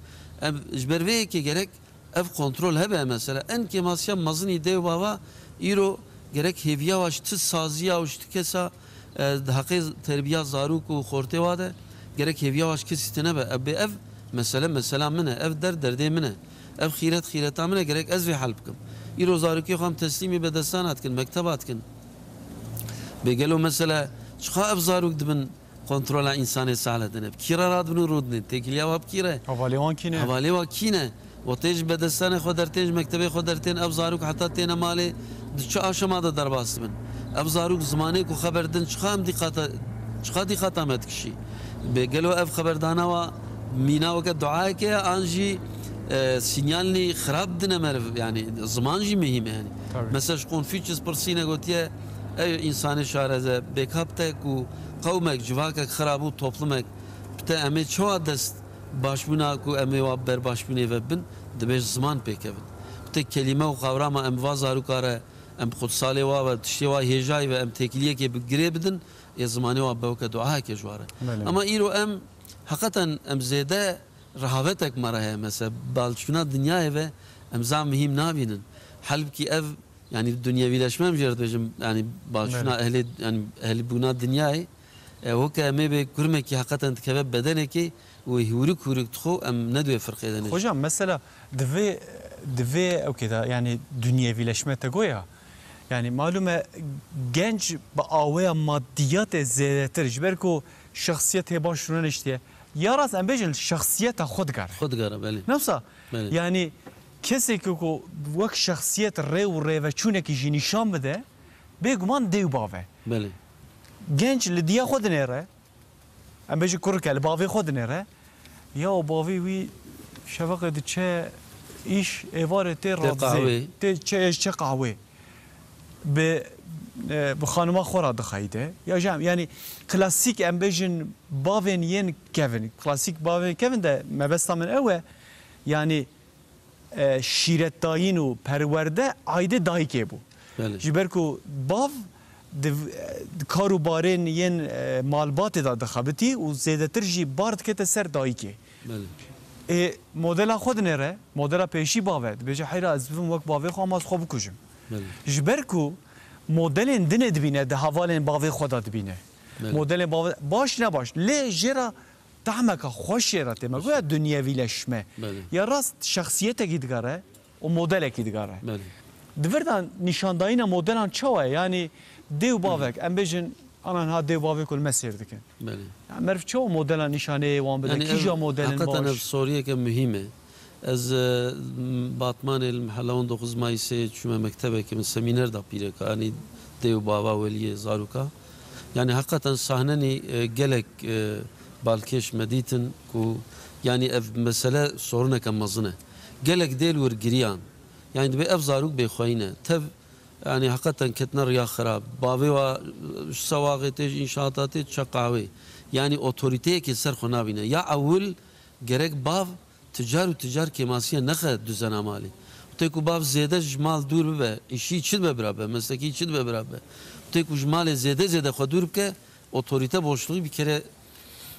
Em, ji ber vê yekê gerek ev kontrol hebe mesela. En kêmasiya mezinî dê û bava îro gerek hêviya wa ji ti saziya û ji ti kesa, e, di heqê terbiya zarok û xortê wa de gerek hêviya wa ji kesî tine be. Ev bê ev mesele mesela min e, ev derd derdê min e. Ev xîret xîreta min e, gerek ez vê hel bikim. Îro zarokê xwe em teslîmî bedestana dikin, mekteba dikin. Bê gelo mesela çiqa ev zarok dibin kontrola însanê sahle dine? Bi kî re radibin û rûdinin? Têkiliya wa bi kî re? Hevalê wan kî ne? Hevalê wa kî ne? Wa tê ji bedestanê xwe dertên, ji mektebê xwe dertên, ev zarok heta têne malê di çi aşama de derbas dibin? Ev zarok zimanê ku xeber din çiqa em dîqata, çiqa dîqata me dikişî? Bê gelo ev xeberdana wa mîna weke duayeke ye an jî, e, sînyalnî xirab dine meriv? Yani ziman jî muhîm e yani. Tabii. Mesela ji Confucius pirsîne gotiye, ey însanê şareze, bêkap te ku qewmek, civakek xirab û toplumek bi te em ê çawa dest başbûna ku em ê wa berbaşbûnê ve bin, dibê ji ziman pêkevin. Bi te kelîme û qawrama em va zaroka re, em qutsalê wa ve, tiştê wa hêjayî ve em têkiliyekê bi girê bidin, ê zimanê wa bewke duayeke ji wa re. Belê. Ama îro em heqeten em zêde rehavetek me re heye. Mesela balçûna dinyayê ve em zaf muhîm nabînin. Halbikî ev, yani dunyevîleşme em jê re dibêjin, yani balçûna Belê. ehlê, yani ehlîbûna dinyayê, e, weke em ê bê kurmekî heqeten dikeve bedenekê û hûrik hûrik dixwe em ne di wê firqê de ne. Hocam, mesela divê, divê ew kê de, yani dunyevîleşme te goya. Yani malum e, genc bi aweya maddiyatê zêdetir, ji ber ku şexsiyetê baş rûneniştiye. Ya rast em bêjin şexsiyeta xwe digere. Xwe digere, belê. Ne wisa? Belê. Yani kesê ku, ku wek şexsiyet rê û rêveçûnekî jî nîşan bide, bêguman dê û bav e. Belê. Genc li diya xwe dinêre, em bêjin kurike li bavê xwe dinêre, ya bavê wî şeveqê diçe îş, êvarê tê Tê radizê, qahwê. tê çe, çe qahwê. Bi, e, bi xanima xwe re dixeyde. Ya jî em, yani klasîk em bêjin bavên yên kevin. Klasîk bavên kevin de mebesta min ew e. Yani e, şîretdayîn û perwerde aîdê dayikê bû. Belê. Ji ber ku bav di, di kar û barên yên, e, malbatê de dixebitî û zêdetir jî bar dikete ser dayikê. Belê. Ê, modela xwe dinêre, modela pêşî bav e. Dibêje, heyra ez bibim wek bavê xwe, ama ez xwe bikujim. Belê. Ji ber ku modelên dinê dibîne, di hevalên bavê xwe de dibîne. Belê. Modelên bavê, baş ne baş. Lê jê re Tahmeka xweş jê re tê me. Goya dunyevîleşme. Belê. Ya rast şexsiyetekî digere û modelekî digere. Belê. Di vir de nîşandayîna modelan çawa ye? Yanî dê û bavek, em bêjin, ana niha dê û bavê ku li me sêr dikin. Belê. Ya meriv çawa modela nîşaneyê wan bide? Yanî Kîja ev modelin heqeten ev baş? soriyeke muhîm e. Ez, e, Batmanê li mehela on dokuz Mayîsê çûme mektebekê, min semîner da pîreka, yanî dê û bava weliyê zaroka. Yanî heqeten sahnenî, e, gelek, e, balkêş me dîtin ku, yanî ev mesele soruneke mezin e. Gelek dê li wir giriyan. Yanî dibê ev zarok bêxweyî ne. Tev, yanî heqeten ketine riya xirab. Bavê wa, e, ji sewaxê tê, ji înşaata tê, çe qahwê. Yanî otorîteyekê ser xwe nabîne. Ya ewil gerek bav ti car û ti car kêmasiye nexe duzena malê. Tê ku bav zêde ji mal dûr bibe, îşî çi dibe bira be, meslekî çi dibe bira be. Tê ku ji malê zêde zêde xwe dûr bike, otorîte boşluğu bir kere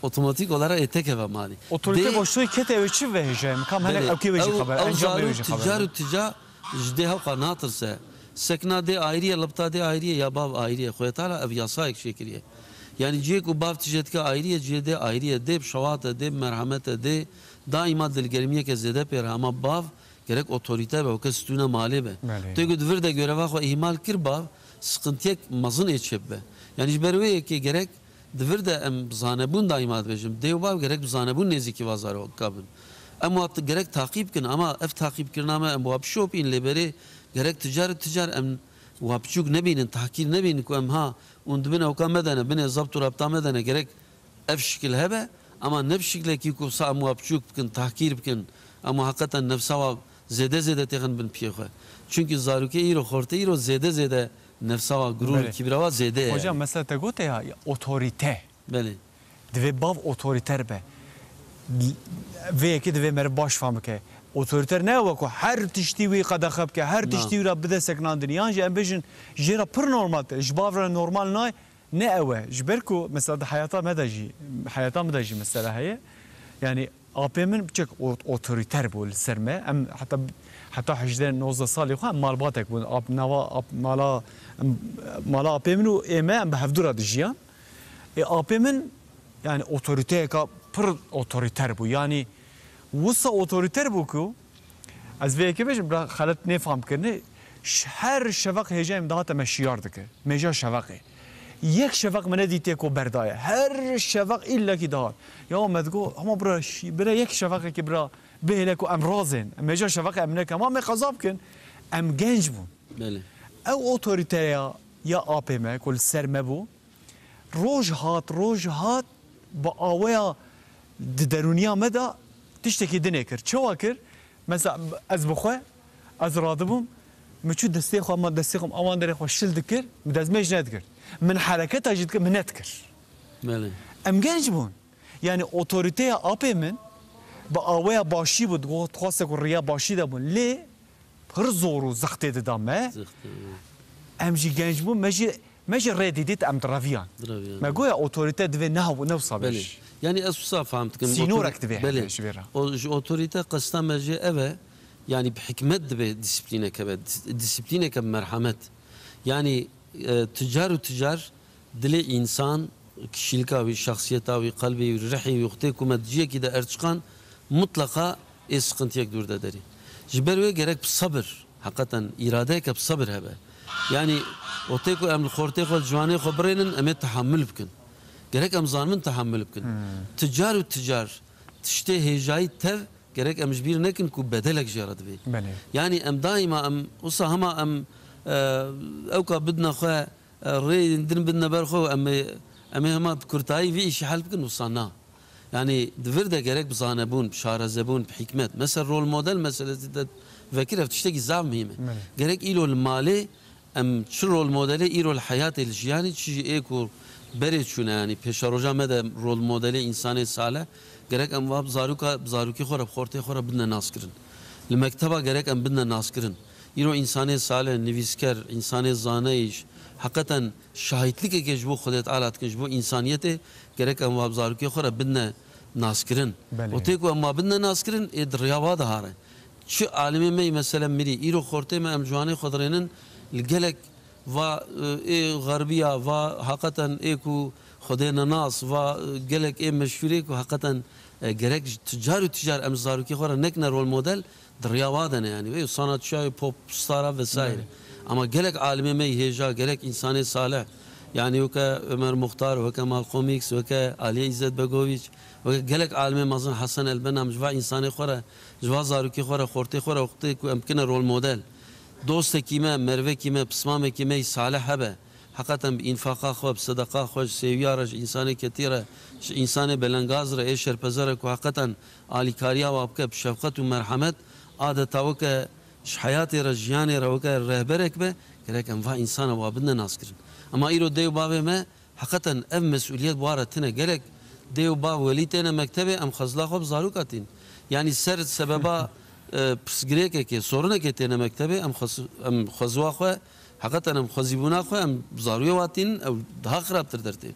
otomatik olarak ê tekeve malê. Otorîte Dê- boşluğu kete ew çi ve hêja ye? Kam hene Belê, ew kê ve jî ew, xeber, ew encam zarok ve jî ti xeber. car û ti car ji dê hewqa natirse. Sekna dê ayrî ye, libta dê ayrî ye, ya bav ayrî ye. Xwetala ev yasayek çêkiriye. Yanî cihê ku bav tije dike ayrî ye, cihê dê ayrî ye. Dê bi şewat e, dê bi merhemet e, dê daîma dilgermiyeke zêde pê re. Ama bav gerek otorîte be, weke stûna malê be. Belê. Tê ku di vir de göreva xwe îhmal kir bav, siqintiyek mezin ê çêbibe. Yanî ji ber wê yekê gerek di vir de em bi zanebûn daîma dibêjim. Dê û bav gerek bi zanebûn nêzîkî va zaroka bin. Em wa t-, gerek taqîb bikin, ama ev taqîbkirina me em wa bişopîn, lê berê gerek ti car ti car em wa biçûk nebînin, tahkîr nebînin ku em ha hûn di bin ewka me de ne, binê zebt û repta me de ne, gerek ev şikil hebe, ama ne bi şiklekî ku wisa em wa biçûk bikin, tahkîr bikin, em wa heqeten nefsa wa zêde zêde têxin bin piyê xwe. Çunkî zarokê îro, xortê îro zêde zêde nefsa wa, gurûr, Belê. kîbra wa zêde ye. Hocam, mesela te gote ya, ya otorîte. Belê. Divê bav otorîter be. Vê yekê divê meriv baş fam bike. Otorîter ne ew e ku her tiştî wî qedexe bike, her Na. tiştî wî re bide sekinandinê. Yan jî em bêjin jê re pir normal tê. Ji bav re normal nayê, ne ew e. Ji ber ku mesela di heyata me de jî, heyata me de jî mesela heye. Yanî apê min piçek o-, otorîter bû li ser me. Em heta, heta hejdeh nozdeh salê xwe em malbatek bûn. Ap-, nava ap-, mala, em, mala apê min û ê me em bi hevdû re dijiyan. Ê apê min, yanî otorîteyeka pir otorîter bû. Yanî wisa otorîter bû ku ez vê yekê bêjim, bira xelet nêfam kirinê, ş-, her şeveq hêjayê min dihate me şiyar dikir. Mêja şeveqê. Yek şeveq min nedîtiye ku berdaye. Her şeveq îllekî dihat. Ya me digot, hema bira şî-, bira yek şeveqekê bira bihêle ku em razên. Em mêja şeveqê em nekin. Hema me qeza bikin. Em genc bûn. Belê. Ew otorîteya ya apê me ku li ser me bû, roj hat, roj hat, bi aweya di derûniya me de tiştekî dinê kir. Çawa kir? Mesela ez bi xwe, ez radibûm, min çû destê xwe, ma destê xwe, awan derê xwe şil dikir, min destmêj nedikir. Min hereketa jî dikir, min nedikir. Belê. Em genc bûn. Yanî otorîteya apê min bi aweya başî bû, digo-, dixwaste ku riya başî de bûn. Lê pir zor û zextê dida me. Zextê, evet. Em jî genc bûn, me jî, me jî rê didît, em direviyan. Direviyan. Me goya otorîte divê ne hew-, ne wisa be. Belê. Yanî ez wisa fam dikim. Sînorek otor-, divê belê. Hebe ji vê re. O, ji otorîte qesta me jê ev e. Yanî bi hikmet divê disiplînek hebe. Dis-, disiplînek hebe merhemet. Yanî, e, ticar û ticar dilê însan, kişîlika wî, şexsiyeta wî, qelbê wî, rihê wî, wextê ku me di ciyekî de erçiqan, mutleqa ê siqintiyek dûr de derî. Ji ber wê gerek bi sebir, heqeten îradeyeke bi sebir hebe. Yanî wextê ku em li xortê xwe, ciwanê xwe birênin, em ê tehamul bikin. Gerek em zanibin tehamul bikin. Hmm. Ticar û ticar, tiştê hêjayî tev, gerek em ji bîr nekin ku bedelek jê re divê. Belê. Yanî em daîma em, wisa hema em, e, ewka bidine xwe, e, rê din bidine ber xwe û em ê, em ê hema bi kurtayî vî îşî hel bikin, wisa na. Yanî di vir de gerek bi zanebûn, bi şarezebûn, bi hikmet. Mesela rol model meselesi te vekir, ev tiştekî zaf muhîm e. Belê. Gerek îro li malê em çi rol modelê îro li heyatê, li jiyanê, çi jî ê ku berê çûne, yanî pêşeroja me de rol modelê însanê salih, gerek em wa bi zaroka, bi zarokê xwe re, bi xortê xwe re bidine naskirin. Li mekteba gerek em bidine naskirin. Îro însanê salih, nivîsker, însanê zaneyîş, heqeten şahîtlikeke ji bo Xwedê Teala dikin, ji bo însaniyetê, gerek em wa bi zarokê xwe re bidine naskirin. Belê. Wextê ku em wa bidine naskirin, ê di riya wa de hare. Çi alimê me yî, meselen, mirî, îro xortê me em ciwanê xwe dirênin, li gelek va, e, ê xerbiya, va heqeten ê ku Xwedê nenas, va, e, gelek ê meşhûrê ku heqeten, e, gerek ji ticar û ticar em zarokê xwe re nekine rol model, di riya wa de ne, yanî, wê sanatçiya wê pop stara vesaire. Belê. Ama gelek alimê me yî hêja, gelek însanê salih, yanî weke Ömer Muxtar, weke Malcolm X, weke Aliye İzzet Begoviç, weke gelek alimê mezin, Hasan el-Benna, em ji va însanê xwe re, ji va zarokê xwe re, xortê xwe re, wextê ku em bikine rol model, dostekî me, mervekî me, pismamekî me yî salih hebe, heqeten bi înfaqa xwe, bi sedeqa xwe, ji sêwiya re, ji însanê ketî re, ji însanê belengaz re, ê şerpeze re ku heqeten alîkariya wa bike, bi şefqet û merhemet, adeta weke ji heyatê re, jiyanê re weke rehberek be, gerek em va însana wa bidine naskirin. Ema îro dê û bavê me heqeten ev mesûliyet bi wa re tine. Gelek dê û bav welî têne mektebê, em xwezila xwe bi zaroka tîn. Yanî ser sebeba, e, pirsgirêkekê, sorinekê têne mektebê, em xwez-, em xweziwa xwe, heqeten em xwezîbûna xwe, em bi zarûyê wa tînin, ew daha xirabtir dertê.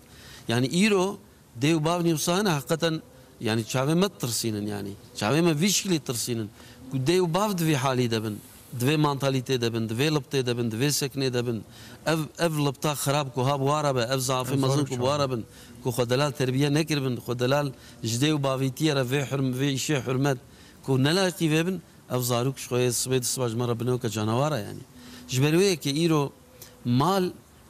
Yanî îro dê û bav nî wisa hene, heqeten, yanî çavê me ditirsînin, yanî çavê me vî şiklî ditirsînin ku dê û bav di vî halî de bin, di vê mantalîtê de bin, di vê liptê de bin, di vê sekinê de bin. Ev, ev lipta xirab ku ha bi wa re be, ev zafê mezin ku bi wa re bin, ku xwe delal terbiye nekiribin, xwe delal ji dê û bavîtiyê re vê hurm-, vê îşê hurmet ku nelaqî vê bin, ev zarok ji xwe yê sibê di siba ji me re bine weke canawara yanî. Ji ber wê yekê îro mal,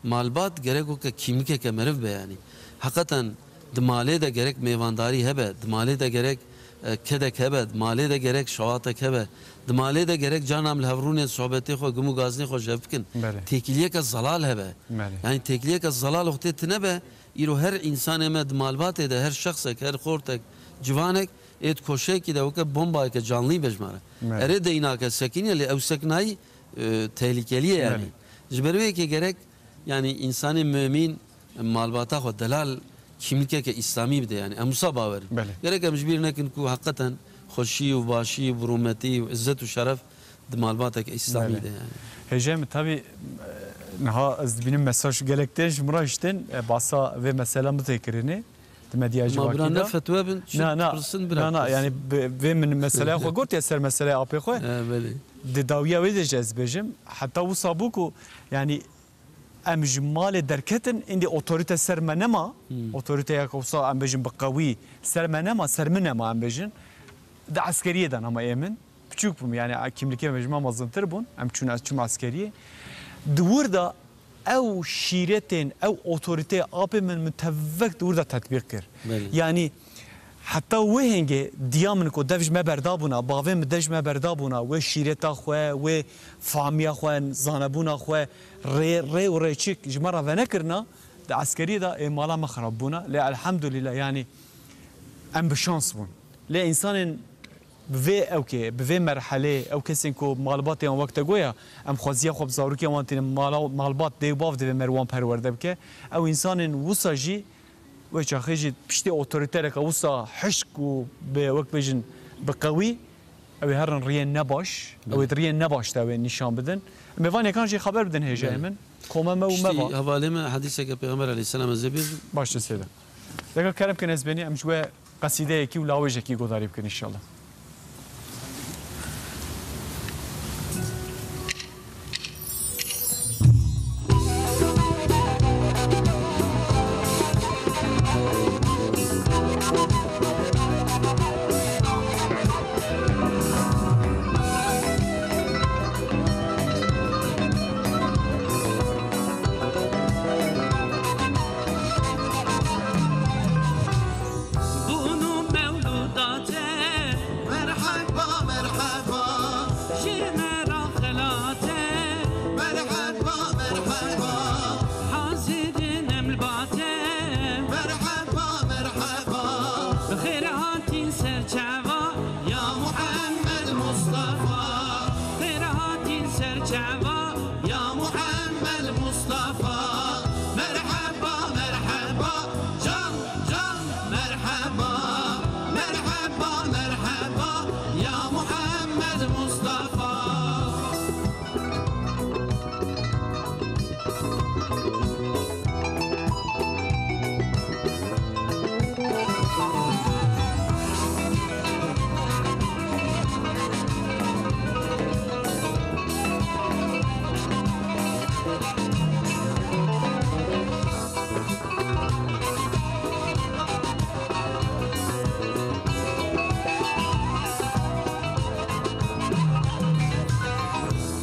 malbat gerek weke kîmlikeke meriv be yanî. Heqeten di malê de gerek mêvandarî hebe, di malê de gerek, e, kedek hebe, di malê de gerek şewatek hebe, di malê de gerek carna em li hev rûnên sohbetê xwe, gim û gazinê xwe ji hev bikin. Belê. Têkiliyeke zelal hebe. Belê. Yanî têkiliyeke zelal wextê tine be, îro her însanê me di malbatê de, her şexsek, her xortek, civanek ê di koşeyekî de weke bombayeke canlî be ji me re. Belê. Erê deynake sekiniye, lê ew sekinayî, e, tehlikelî ye yanî. Belê. Ji ber wê yekê gerek, yanî, însanê mumîn malbata xwe delal kîmlikeke îslamî bide, yanî. Em wisa bawer in. Belê. Gerek em ji bîr nekin ku heqeten xweşî û başî û bi rûmetî û îzzet û şeref di malbateke îslamî Belê. de yani. Hêjayê min, tabî, e, niha ez dibînim mesaj gelek tên ji min re hiştin, e, basa vê mesela min tê kirinê. Di medya Ma bira civakî ne de. fetwe bin, çi Na, na, pirsin bira na, na, pirsin. yani bi-, vê min meseleya xwe gotiye ser meseleya apê xwe. E, belê. Di dawiya wê de jî ez bêjim, heta wisa bû ku, yani, em ji malê derketin, îndî otorite ser me nema. Hmm. Otorite ya ku wisa em bêjin bi qewî ser me nema, ser min nema em bêjin. Di eskeriyê de nema ê min. Piçûk bûm, yani, a, kimlikê me ji me mezintir bûn. Em çûn, ez çûm eskeriyê. Di wir de ew şîretên, ew otorîteyê apê min, min tevek di wir de tetbîq kir. Belê. Yani, heta wê hêngê diya min ku dev ji me berda bûna, bavê min dev ji me berda bûna, wê şîreta xwe, wê famiya xwe, zanebûna xwe, rê, rê û rêçik ji me re venekirina, di eskeriyê de ê mala me xirab bûna. Lê elhamdulîlah, yani, em bi şans bûn. Lê însanên bi vê ewkê, bi vê merhelê, ew kesên ku malbatê wan wek te goya, em xweziya xwe bi zarokê wan tînin, mala-, malbat dê û bav divê me wan perwerde bike. Ew însanên wisa jî, wê çaxê jî piştî otorîtereke wisa hişk û bi, wek bêjin, bi qewî, ew ê herin riyên nebaş, ew ê di riyên nebaş de ew ê nîşan bidin. Em ê van yekan jî xeber bidin hêjayê Belê. min. Koma me û me Piştî va. hevalê me hedîseke Pêxember aleyhisselam ez ê bêjim. Baş e sêde. Deka kerem kin ez benî, em ji we qesîdeyekî û lawêjekî guhdarî bikin înşallah. Bûn û mewlûda te. Merheba, merheba. Ji me re xelate. Merheba, merheba. Hazir in em li ba te. Merheba, merheba. Xêr hatî ser çava ya Muhammed Mustafa. Xêr hatî ser çava ya Muhammed Mustafa. Merheba, merheba, can, can, merheba. Merheba, merheba, ya Muhammed Mustafa.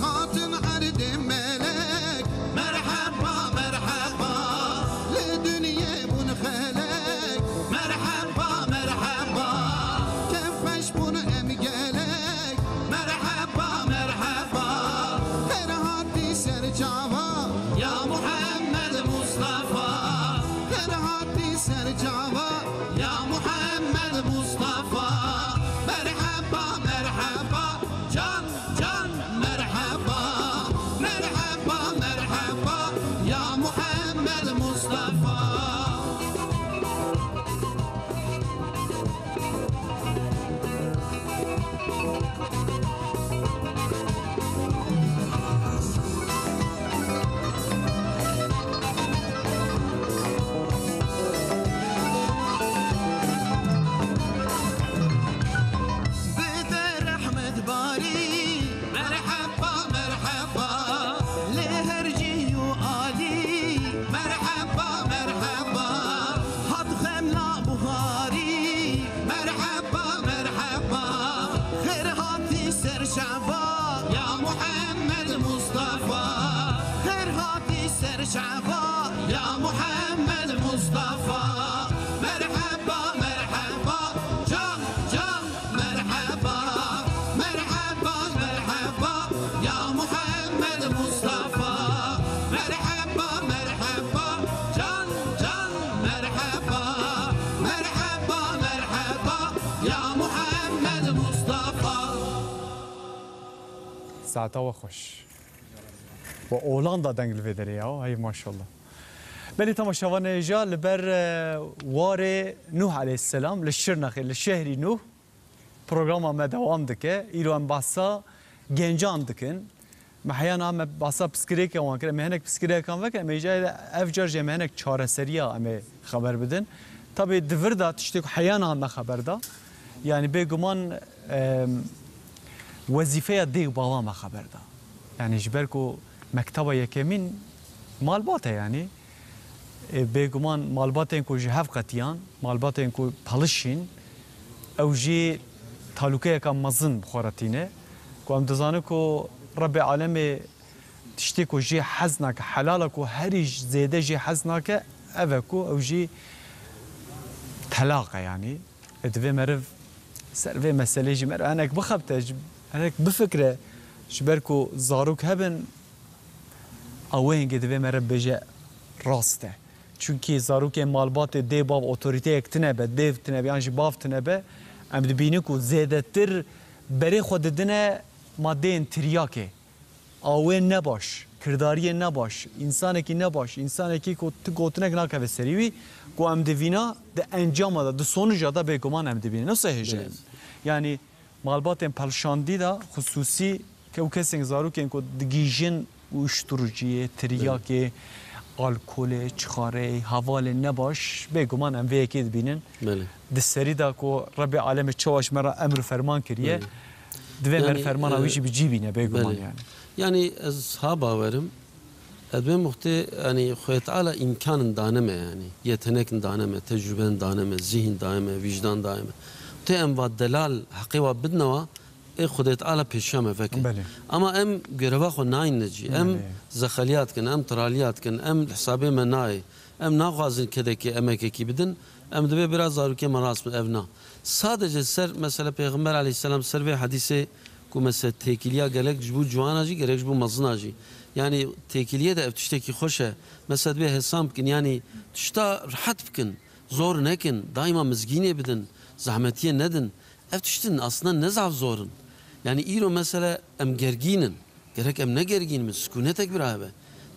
Hatin erdê melek, merheba, merheba. Li dinyê bûn xelek, merheba, merheba. Kefeş bûn em gelek, merheba, merheba. Her hatî ser çava ya Muhammed Mustafa. Her hatî ser çava ya Muhammed Mustafa. Merheba, merheba, can, can, merheba. Merheba, merheba, ya Muhammed Mustafa. Bide rehmet barî. Merheba, merheba, lê her cî û alî. Merheba, merheba, hat xemla buharî. Merheba, merheba, xêr hatî ser çava ya Muhammed Mustafa. Xêr hatî ser çava ya Muhammed Mustafa. Merheba, merheba, can, can, merheba. Merheba, merheba, ya Muhammed Mustafa. Merheba, merheba, can, can, merheba. Merheba, merheba, ya Muhammed Mustafa. Saeta we xweş. We Olanda deng li vê derê ya, hey maşallah. Belê temaşevanê hêja, li ber, e, warê Nuh aleyhisselam, li Şirnexê, li şehrî Nuh, Programa me dewam dike. Îro em behsa gencan dikin. Me heyana me behsa piskirêke wan kir. Em ê hinek piskirêkan vekin. Em ê jî ev car jî em ê hinek çareseriya em ê xeber bidin. Tabî di vir de tiştê ku heyana me xeber da. Yanî bêguman, em, wezîfeya dê û bava me xeber da. Yanî ji ber ku mekteba yekemîn malbat e yanî. E, bêguman malbatên ku ji hev qetiyan, malbatên ku pelişîn, ew jî talûkeyeka mezin bi xwe re tîne. Ku em dizanin ku Rebbê Alemê tiştê ku jê hez nake, helala ku herî j-, zêde jê hez nake, ev e ku ew jî telaq e yanî. E, divê meriv ser vê meselê jî meriv hinek bixebite, ji-, hinek bifikre, ji ber ku zarok hebin, ew ê hingê divê meriv bêje rast e. Çunkî zarokên malbatê dê bav otoriteyek tine be, dêv tine be, yan jî bav tine be, em dibînin ku zêdetir berê xwe didine madeyên tiryakê. Awê nebaş, kirdariyê nebaş, însanekî nebaş, însanekî ku ti gotinek nakeve serî wî, ku em divîna di encama de, di sonuca de bêguman em dibînin. Wisa hêjayî. Yanî malbatên pelşandî de xisûsî ke û kesên zarokên ku digihîjin uyuşturuciyê, tiryakê, alkolê, çixareyê, hevalên nebaş, bêguman em vê yekê dibînin. Belê. Di serî de ku Rebbê Alemê çawa ji me re emr û ferman kiriye, Belê. divê me Yanî, fermana wî e, jî bi cî bîne bêguman belê. yanî. Yanî ez ha bawerim, ez dibêm wextê, yanî Xwedê Teala îmkanin dane me yanî. Yetenekin dane me, tecrûben dane me, zihîn dane me, wîjdan dane me. Tê em va delal heqê wa bidnewa, ê Xwedê Teala pêşiya me veke. Belê. Ama em göreva xwe nayîne cî. Em Belê. zexeliya dikin, em tiraliya dikin, em li hesabê me nayê. Em naxwazin kedekê emekekî bidin. Em dibê bira zarokê me rast bin, ev na. Sadece ser mesela Pêxember aleyhisselam ser vê hedîsê ku mesela têkiliya gerek ji bo ciwana jî, gerek ji bo mezina jî. Yanî têkiliyê de ev tiştekî xweş e. Mesela dibê hesam bikin, yanî tişta rihet bikin, zor nekin, daîma mizgînê bidin, zehmetiyê nedin. Ev tiştin aslında ne zaf zor in. Yanî îro mesela em gergîn in. Gerek em ne gergîn bin, sikûnetek bira hebe.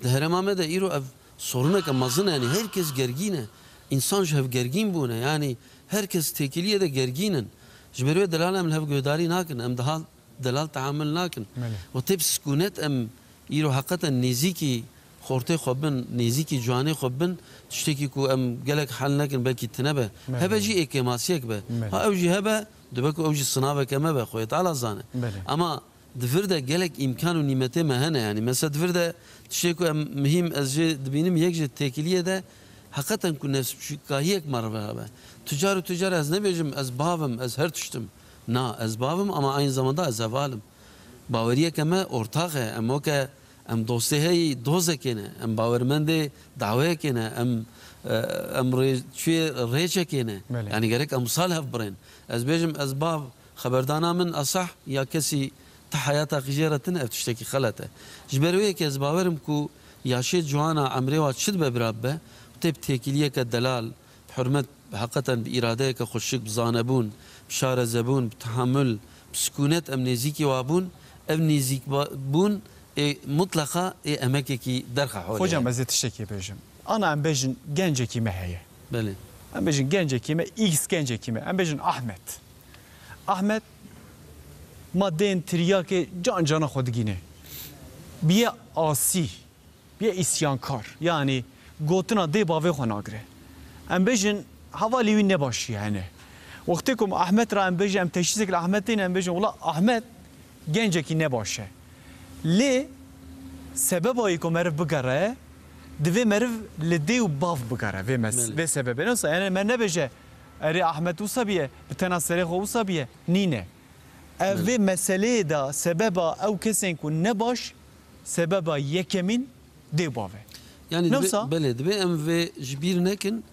Di herêma me de îro ev soruneke mezin e, yanî her kes gergîn e. Însan ji hev gergîn bûne, yanî her kes têkiliyê de gergîn in. Ji ber wê delal em li hev guhdarî nakin, em daha delal tehamil nakin. Belê. Û tê bi sikûnet em îro heqeten nêzîkî xortê xwe bin, nêzîkî ciwanê xwe bin, tiştekî ku em gelek hel nekin, belkî tine be. Belê. Hebe jî ê kêmasiyek be. Belê. Ha ew jî hebe, dibe ku ew jî sinaveke me be, Xwedê Teala zane. Belê. Ama di vir de gelek îmkan û nîmetê me hene, yanî. Mesela di vir de tiştê ku em muhîm ez jê dibînim, yek ji têkiliyê de heqeten ku nefsbiçûkahiyek me re hebe. Tu car û tu car ez nebêjim, ez bav im, ez her tişt im. Na, ez bav im ama aynı zamanda ez heval im. Baweriyeke me ortax e. Em weke, em dostê heyî dozekê ne, em bawermendê daweyekê ne, em, e, em rê-, çûyê rêçekê ne. Belê. Yanî gerek em sal hev birên. Ez bêjim, ez bav, xeberdana min esah ya kesî ti heyata xwe jê re tine, ev tiştekî xelet e. Ji ber wê yekê ez bawer im ku yaşê ciwana emrê wa çi dibe bira bibe, tê bi têkiliyeke delal, bi hurmet, bi heqeten bi îradeyeke xweşik, bi zanebûn, bi şarezebûn, bi tehamul, bi sikûnet em nêzîkî wa bûn, ev nêzîk ba-, bûn ê mutleqa ê emekekî derxe holê Hocam, ye. ez ê tiştekê bêjim. Ana em bêjin gencekî me heye. Belê. Em bêjin gencekî me, X gencekî me. Em bêjin Ahmet. Ahmet madeyên tiryakê can cana xwe digîne. Biye asî. Bê îsyankar, yanî gotina dê bavê xwe nagire. Em bêjin, hevalê wî nebaşî hene. Wextê ku em Ahmet re em bêjin, em teşhîsek li Ahmet têne, em bêjin, wela Ahmet gencekî nebaş e. Lê sebeba wê ku meriv bigere, divê meriv li dê û bav bigere vê mes-, Belê. vê sebebê. Neyse, yani me nebêje, erê Ahmet wisa biye, bi tena serê xwe wisa biye. Nîne. Ev Belê. vê meseleyê de sebeba ew kesên ku nebaş, sebeba yekemîn dê û bav e. Yani Ne dibe-, wisa? belê, dibe em vê ji bîr nekin,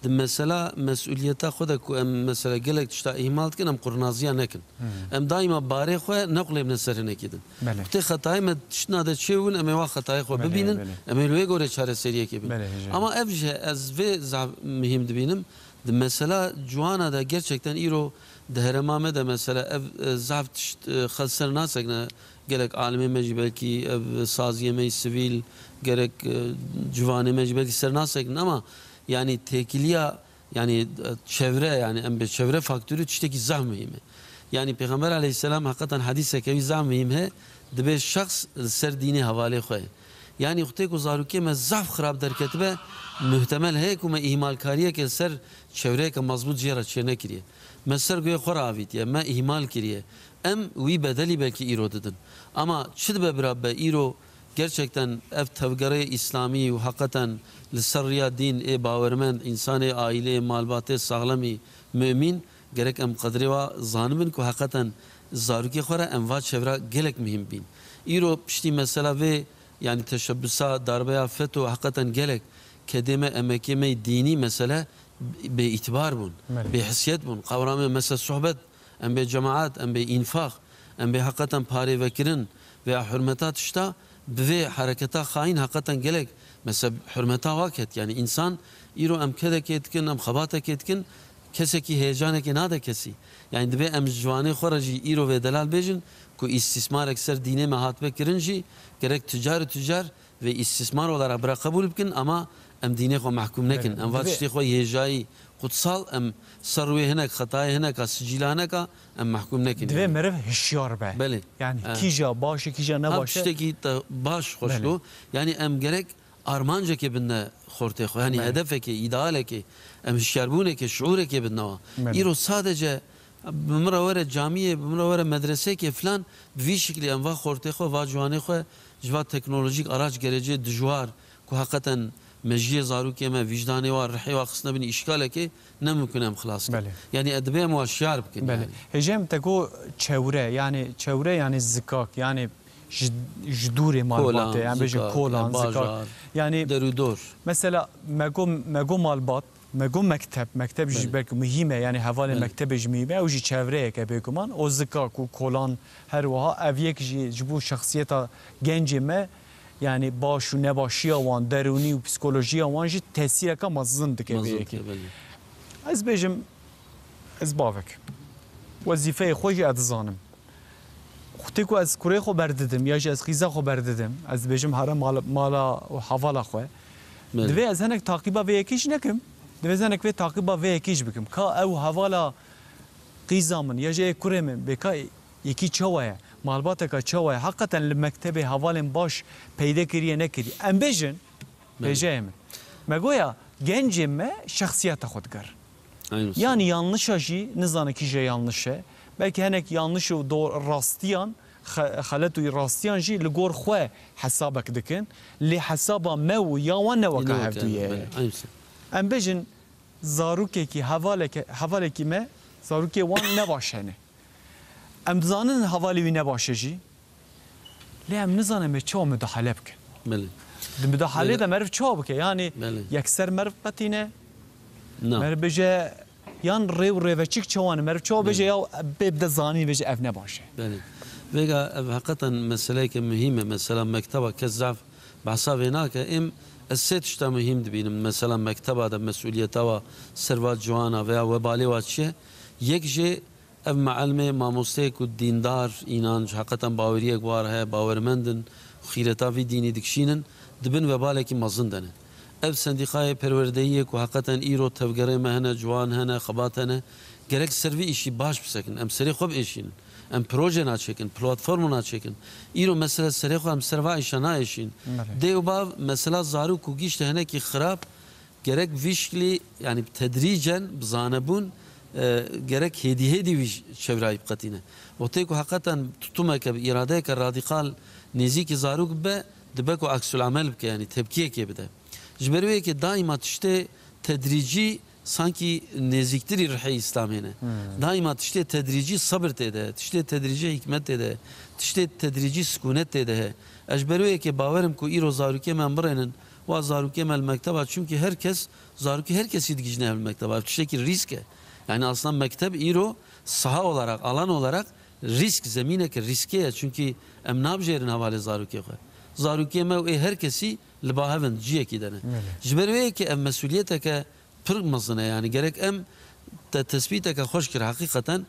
di mesela mesûliyeta xwe de ku em mesela gelek tişta îhmal dikin, em qurnaziya nekin. Hmm. Em daîma barê xwe nequlêbine ser hinekî din. Belê. Ku tê xetayê me tiştina de çêbûn, em ê wa xetayê xwe Belê, bibînin, belê. em ê li wê gorê çareseriyekê bin. Belê, hêja. Ama ev ji ez vê zaf muhîm dibînim. Di mesela ciwana de gerçekten îro di herêma me de mesela ev, e, zaf tişt, e, xel ser nasekine. Gelek alimê me jî belkî ev saziyê me yî sivîl, gerek, e, ciwanê me jî belkî ser nasekine ama yani têkiliya yani, e, çevre yani em bê çevre faktorî tiştekî zaf muhîm e. Yanî Pêxember aleyhisselam heqeten hedîseke wî zaf muhîm he, dibê şexs li ser dînê hevalê xwe ye. Yanî wextê ku zarokê me zaf xirab derketibe, muhtemel heye ku me îhmalkariyeke li ser çewreyeke mezbût jê re çênekiriye. Me ser guhê xwe re avîtiye, me îhmal kiriye. Em wî bedelî belkî îro didin. Ama çi dibe bira bibe îro gerçekten ev tevgerê îslamî û heqeten li ser riya dîn ê bawermend, însanê aîlê, malbatê saxlemî, mumîn, gerek em qedrê wa zanibin ku heqeten zarokê xwe re em va çevra gelek muhîm bîn. Îro piştî mesela vê, yanî teşebbisa darbeya feto heqeten gelek kedê me, emekê me yê dînî mesele bêîtibar bûn, Belê. bêhisiyet bûn. Qewramê mesela sohbet, em bê cemaat, em bê înfax, em bê heqeten parêvekirin veya hurmeta tişta, bi vê hereketa xayîn heqeten gelek, mesela hurmeta wa ket. Yanî însan îro em kedekê dikin, em xebatekê dikin, kesekî heyecanekê nade kesî. Yanî divê em ji ciwanê xwe re jî îro vê delal bêjin ku îstîsmarek ser dînê me hatibe kirin jî gerek tucar û tucar vê îstîsmar olarak bira qebûl bikin, ama em dînê xwe mehkûm nekin. Belê. Em va Divê tiştê xwe yê hêjayî, qutsal, em ser rûyê hinek xetayê hineka, sicîla hineka em mehkûm nekin Divê yani. meriv hişyar be. Belê. Yani Eh. kîja baş e, kîja Ev nebaş e. tiştekî te baş xweşik Belê. o. Yani em gerek armancekê bidne xortê xwe. Yani Belê. hedefekê, îdealekê, em hişyarbûnekê, şiûrekê bidne wa. Belê. Îro sadece bi min re were camiyê, bi min re were medresekê filan, bi vî şiklî em va xortê xwe, va ciwanê xwe ji va teknolojîk araç gerecê dijwar ku heqeten mejiyê zarokê me, vîjdanê wa, rihê wa xistine bin îşkalekê, ne mimkun em xilas kin. Belê. Yani e, divê em wa şiyar bikin Belê. yani. Hêjayê min te got çewre, yani çewre yani zikak, yani ji, ji dûrê malbatê, Kolan, em bêjin zikak, kolan, e, zikak. bajar, Yani derûdor. mesela me got, me got malbat, me got mekteb, mekteb jî Belê. belkî muhîm e, yani hevalê Belê. mektebê jî muhîm e, ew jî çevreyek e bêguman. O zikak û kolan her wiha ev yek jî ji bo şexsiyeta gencê me, yani baş û nebaşiya wan, derûnî û psîkolojiya wan jî tesîreka mezin dike vê Mezin yekê. dike, belê. Ez bêjim, ez bavek. Wezîfeyê xwe jî ez dizanim. Xwetê ku ez kurê xwe berdidim ya jî ez qîza xwe berdidim, ez dibêjim here mal-, mala û hevala xwe. Belê. Divê ez hinek taqîba vê yekê jî nekim. Divê ez hinek vê taqîba vê yekê jî bikim. Ka ew hevala qîza min ya jî ê kurê min bê ka yekî çawa ye? Malbateka çawa ye? Heqeten li mektebê hevalên baş peyde kiriye nekiriye? Em bêjin, Belê. hêjayê min. Me goya gencê me şexsiyeta xwe digerin. Aynı Yani yanlışa jî nizane kîje yanlış e. Belkî hinek yanlış û do-, rastiyan, xe-, xelet û rastiyan jî li gor xwe hesabek dikin. Lê hesaba me û ya wan ne weka Yine hevdû ye. belê, aynısı. Em bêjin zarokekî, hevaleke-, hevalekî me, zarokê wan ne baş hene. Em dizanin hevalê wî ne baş e jî. Lê em nizanin me çawa mudahale bikin. Belê. Di mudahalê Belê. de meriv çawa bike? Yani Belê. yekser meriv qetîne. Na. Meriv bêje yan rê û rêveçik çawa ne? Meriv çawa bêje Belê. ya bê bide zanî bêje ev ne baş e. Belê. Vêga ev heqeten meseleyeke muhîm e. Mesela mekteba kes zaf behsa vê nake. Êm ez sê tişta muhîm dibînim. Mesela mekteba de mesûliyeta wa ser va ciwana veya webalê wa çi ye? Yek jê Ev meelmê, mamosteyê ku dîndar, înanc, heqeten baweriyek war heye, bawermend in, xîreta vî dînî dikişînin, di bin vebalekî mezin de ne. Ev sendîqayê perwerdeyiyê ku heqeten îro tevgerê me hene, ciwan hene, xebat hene, gerek ser vî îşî baş bisekin. Em serê xwe biêşînin. Em projena çêkin, platformona çêkin. Îro mesele serê xwe em ser va îşa naêşîn. Belê. Dê û bav mesela zarok ku gihîşte hinekî xirab, Gerek vî şiklî, yanî tedrîcen bi zanebûn, e, gerek hêdî hêdî wî çevrayî biqetîne. Wextê ku heqeten tutumeke bi îradeyeke radîkal nêzîkî zarok bibe, dibe ku aksûlamel bike, yanî tepkiyekê bide. Ji ber wê yekê daîma tiştê tedrîcî sankî nêzîktirî rihê Îslamê ne. Hmm. Daîma tiştê tedrîcî sebir tê de, tiştê tedrîcî hikmet tê de, tiştê tedrîcî sikûnet tê de heye. Ez ji ber wê yekê bawer im ku îro zarokê me em birênin, Wa zarokê me li mekteba, çimkî her kes, zarokê her kesî digihîjne ev li mekteba. Ev tiştekî rîsk e. Yani aslında mekteb îro saha olarak, alan olarak rîsk, zemîneke rîskê ye. Çimkî em nabijêrin hevalê zarokê xwe. Zarokê me û ê her kesî li ba hev in, ciyekî de ne. Belê. Ji ber wê yekê ev mesûliyeteke pir mezin e, yani gerek em te tespîteke xweş kir heqîqeten.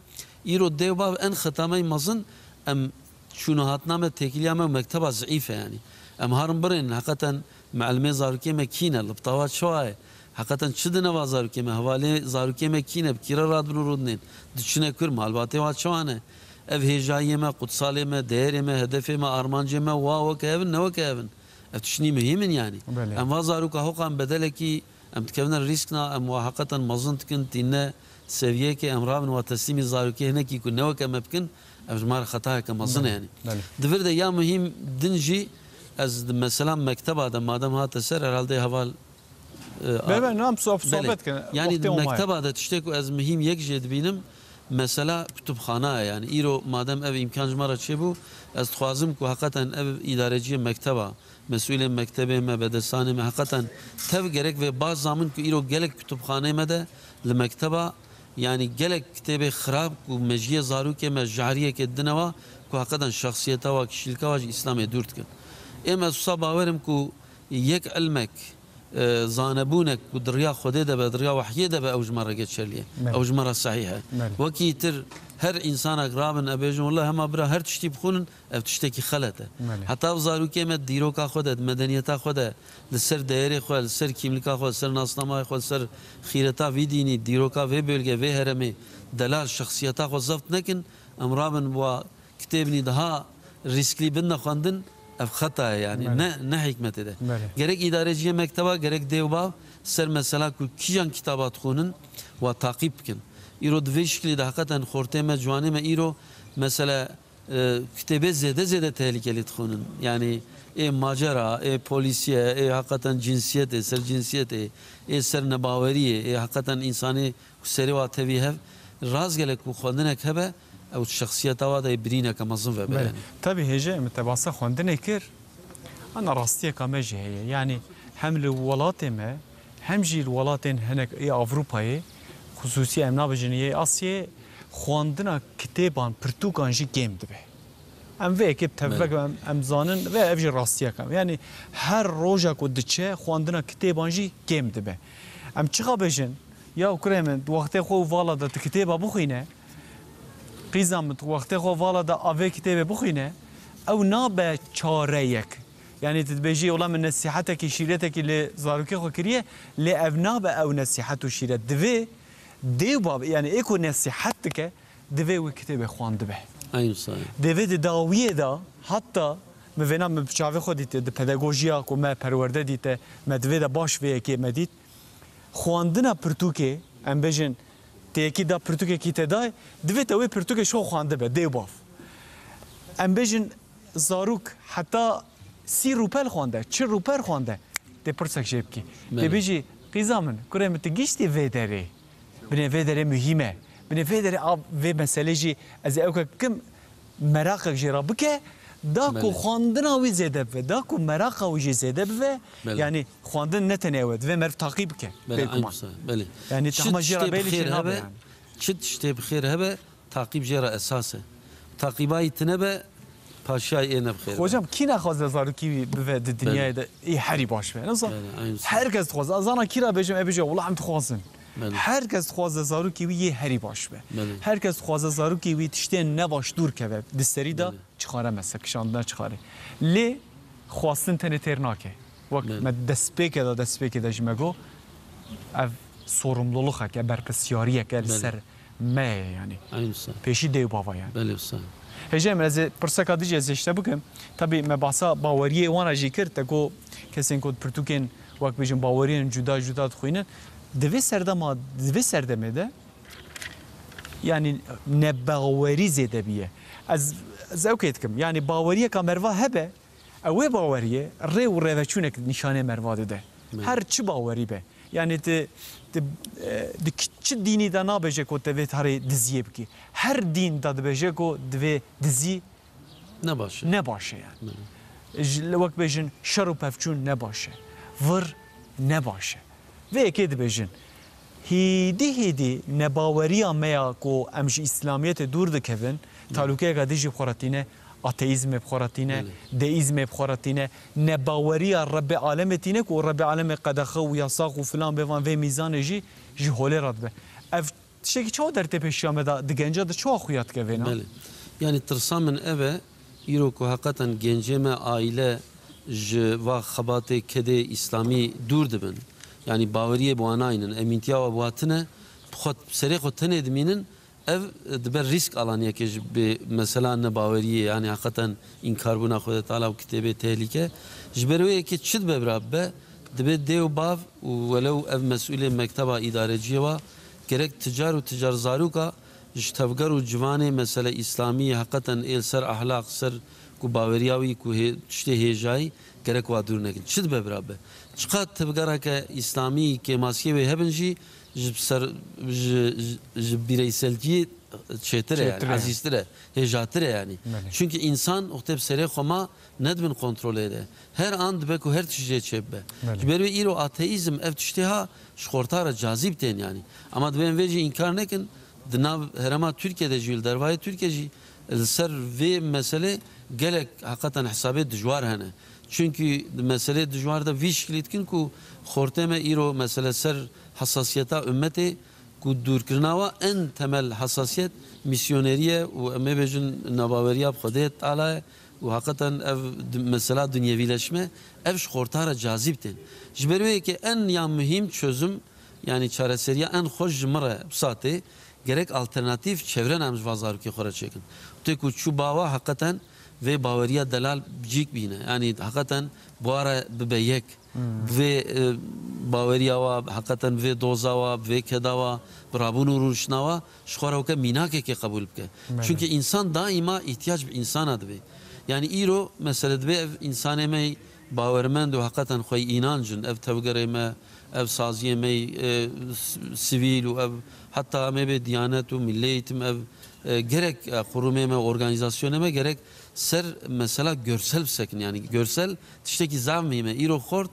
Îro dê û bav en xeta me yî mezin, em çûn û hatina me, têkiliya me û mekteba zeîf e, yani. Em harin birênin, heqeten mielmê zarokê me kî ne, li bitawa çawa ye, Heqeten çi dine va zarokê me? Hevalê zarokê me kî ne? Bi kî re radibin û rûdinên? Diçine kur? Malbatê wa çawa ne? Ev hêjayiyê me, qutsalê me, değerê me, hedefê me, armancê me, wa weke hev in, ne weke hev in. Ev tiştî muhîm in yanî. Belê. Em va zaroka hoqan bedelekî, em dikevine rîskna, em wa heqeten mezin dikin, tîne seviyekê, em rabin wa teslîmî zarokê hinekî ku ne weke me bikin, ev ji me re xetayeke mezin e Belê, yanî. belê. Di vir de ya muhîm din jî, ez di mesela mekteba de madem hate ser, herhalde heval, e, Be, be, nam soh-, Belê. sohbet kirin. Yanî Wextê di wan maye. mekteba de tiştê ku ez muhîm yek jê dibînim, mesela kutubxana ye. Yanî îro madem ev îmkan ji me re çêbû, ez dixwazim ku heqeten ev îdareciyê mekteba, mesûlên mektebê me, bedestanê me, heqeten tev gerek vê baş zamin ku îro gelek kutubxaneyê me de li mekteba, yanî gelek kitêbê xirab ku mejiyê zarokê me, jariyekê dine wa ku heqeten şexsiyeta wa, kişîlka wa ji Îslamê dûr dikin. Êm ez wisa bawerim ku yek ilmek, e, zanebûnek ku di riya Xwedê de be, di riya wehyê de be, ew ji me re geçerlî ye. Belê. Ew ji me re sehîh e. Belê. Wekî tir her însanek rabin, e, bêjin, wela hema bira her tiştî bixwînin, ev tiştekî xelet e. Belê. Heta ev zarokê me di dîroka xwe de, di medeniyeta xwe de, li ser değerê xwe, li ser kîmlika xwe, li ser nasnamayê xwe, li ser xîreta vî dînî, dîroka vê bölge, vê heremê, delal şexsiyeta xwe zeft nekin, em rabin wa kitêbinî daha rîsklî bin de xwendin, ev xeta ye yanî. Belê. Ne, ne hikmetê de. Belê. Gerek îdareciyê mekteba, gerek dê û bav ser mesela ku kîjan kitaba dixwînin, wa taqîb bikin. Îro di vê şiklî de heqeten xortê me, ciwanê me îro mesela, e, kitêbê zêde zêde tehlikelî dixwînin. Yanî ê macera, ê polîsiye, ê heqeten cinsiyetê, ser cinsiyetê, ê ser nebaweriyê, ê heqeten însanê ku serê wa tevî hev, rastgele ku xwendinek hebe, ew şexsiyeta wa de yê birîneke mezin vebe Belê. yanî. Tabî hêje min te basa xwendinê kir, ana rastiyeka me jî heye. Yanî hem li welatê me, hem jî li welatên hinek ê Ewropayê, xisûsî em nabêjin yê Asyayê, xwendina kitêban, pirtûkan jî kêm dibe. Em vê yekê bi tevbek Belê. em, em zanin ve ev jî rastiyek e. Yanî her roja ku diçe, xwendina kitêban jî kêm dibe. Em çiqa bêjin, ya kurê min, di wextê xwe û vala de tu kitêba bixwîne, qîza min, tu wextê xwe vala de a vê kitêbê bixwîne, ew nabe çareyek. Yanî tu dibêjî, wela min nesîhetekî, şîretekî li zarokê xwe kiriye, lê ev nabe ew nesîhet û şîret. Divê dê û bav, yanî ê ku nesîhet dike, divê wê kitêbê xwendibe. Eyn wisa ye. Divê di dawiyê de, heta min vêna min bi çavê xwe dîte, di pedagojiya ku me perwerde dîte, me divê de baş vê yekê me dît. Xwendina pirtûkê, em bêjin, tê yekî da pirtûkekî te dayê, divê te wê pirtûkê ji xwe xwendibe, dê û bav. Em bêjin, zarok heta sî rûpel xwende, çil rûpel xwende, tê pirsek jê bikî. Tê Belê. bêjî, qîza min, kurê min, tu giştî vê derê. Binê vê derê muhîm e. Binê vê derê a vê meselê jî ez ê ewkek bikim, meraqek jê re bike, da ku Belê. xwendina wî zêde bibe, da ku meraqa wî jî zêde bibe, Belê. yanî xwendin ne tenê ew e, divê meriv taqî bike, Belê, bêguman. eyn wisa, belê. Yanî Çi tahma jê re tiştê bi bêlî xêr jê nabe hebe, yanî. çi tiştê bi xêr hebe, taqîb jê re esas e. Taqîbayî tine be, paşiyayî ê ne bi xêr be. Hocam, kî nexwaze zarokî wî bive di Belê. dinyayê de ê herî baş be? Nizam. Belê, eyn wisa. Her kes dixwaze. Ez zana kî re bêjim, ê bêje, wela em dixwazin. Belê. Her kes dixwaze zarokî wî yê herî baş be. Belê. Her kes dixwaze zarokî wî tiştên nebaş dûr keve. Di serî de Belê. çixare, mesela kişandina çixarê. Lê xwastin tenê têr nake. Wek Belê. me destpêkê de, destpêkê de jî me got, ev sorumlulixek e, berpirsiyariyek e li Belê. ser me ye yanî. Eyn wisa. Pêşî dê û bava yanî. Belê wisa. Hêjê min, ez ê pirseka dijî ez ê ji te bikim. Tabî me bahsa baweriyê wan re jî kir, te got kesên ku pirtûkên, wek bêjin, baweriyên cuda cuda dixwînin. Di vê serdema, di vê serdemê de, yanî nebawerî zêde bûye. Ez, ez ewkê dikim. Yanî baweriyeka meriva hebe, ew ê baweriyê rê û rêveçûnek nîşanê meriva dide. Belê. Her çi bawerî be. Yanî tu, tu, e, di ki-, çi dînî de nabêje ku te vê tarê diziyê bikî. Her dîn de dibêje ku divê dizî Ne baş e. ne baş e yani. Belê. Ji, wek bêjin şer û pevçûn ne baş e. Vir ne baş e. Vê yekê dibêjin. Hêdî hêdî nebaweriya me ya ku em ji Îslamiyetê dûr dikevin, Belê. talûkeyeka dijî bi xwe re tîne, ateîzmê bi xwe re tîne, Belê. deîzmê bi xwe re tîne, nebaweriya Rebbê Alemê tîne ku Rebbê Alemê qedexe û yasax û filan bêvan vê mîzanê jî ji holê re dibe. Ev tiştekî çawa der tê pêşiya me de, di genca de çawa xuya dike vêna? Belê. Yanî tirsa min ev e, îro ku heqeten gencê me aîle ji va xebatê kedê îslamî dûr dibin, Yanî baweriyê bi wan naynin, emîntiya we bi wa tine, bi xwe, serê xwe tenê dimînin, ev dibe rîsk alaniyekê ji bi mesela nebaweriyê, yanî heqeten înkarbûna Xwedê Teala û kitêbê tehlîke. Ji ber wê yekê çi dibe bira bibe, dibe dê û bav û welew ev mesûlê mekteba îdareciyê wa gerek ticar û ticar zaroka ji tevger û civanê mesele îslamî heqeten ê li ser ahlaq, ser ku baweriya wî ku hê-, tiştê hêjayî gerek wa dûr nekin. Çi dibe bira be? Çiqas tevgereke îslamî kêmasiyê wê hebin jî ji ser, ji, ji, ji bireyselciyê çêtir e yani, Çêtir e. Ezîztir e, hêjatir e yani. Belê. Çünkü insan wextê bi serê xwe ma nedibin kontrolê de. Her an dibe ku her tişt jê çêbibe. Belê. Ji ber wê îro ateîzm ev tiştê ha ji xorta re cazîb tên yani. Ama divê em vê jî înkar nekin. Di nav herêma Tirkiyê de jî, li dervayê Tirkiyê jî li ser vê meselê gelek heqeten hesabê dijwar hene. Çünkü di meselê dijwar de vî şiklî dikin ku xortê me îro mesele ser hesasiyeta ummetê ku dûrkirina wa en temel hesasiyet misyonerî ye û em ê bêjin nabaweriya bi Xwedê Teala ye û heqeten ev di-, mesela dinyevîleşme ev ji xorta re cazîb tên. Ji ber wê yekê en ya muhîm çözüm, yanî çareseriya en xweş ji min re bi satê gerek alternatîf çevre em ji va zarokê xwe re çêkin. Tê ku çû bawa heqeten vê baweriya delal cîk bîne. Yanî heqeten bi wa re bibe yek. Hmm. Bi vê, e, baweriya wa, heqeten bi vê doza wa, bi vê keda wa, bi rabûn û rûniştina wa, ji xwe re weke mînakekê qebûl bike. Belê. Çünkü insan daîma îhtiyac bi însana dibe. Yanî îro mesele dibe ev însanê me bawermend û heqeten xwe înanc in, ev tevgerê me, ev saziyê me, e, s-, sivîl û ev heta em ê bê diyanet û milli eğitim, ev, e, gerek, e, qurumê me, organîzasyonê me gerek ser mesela görsel bisekin. Yani görsel tiştekî zaf muhîm e. Îro xort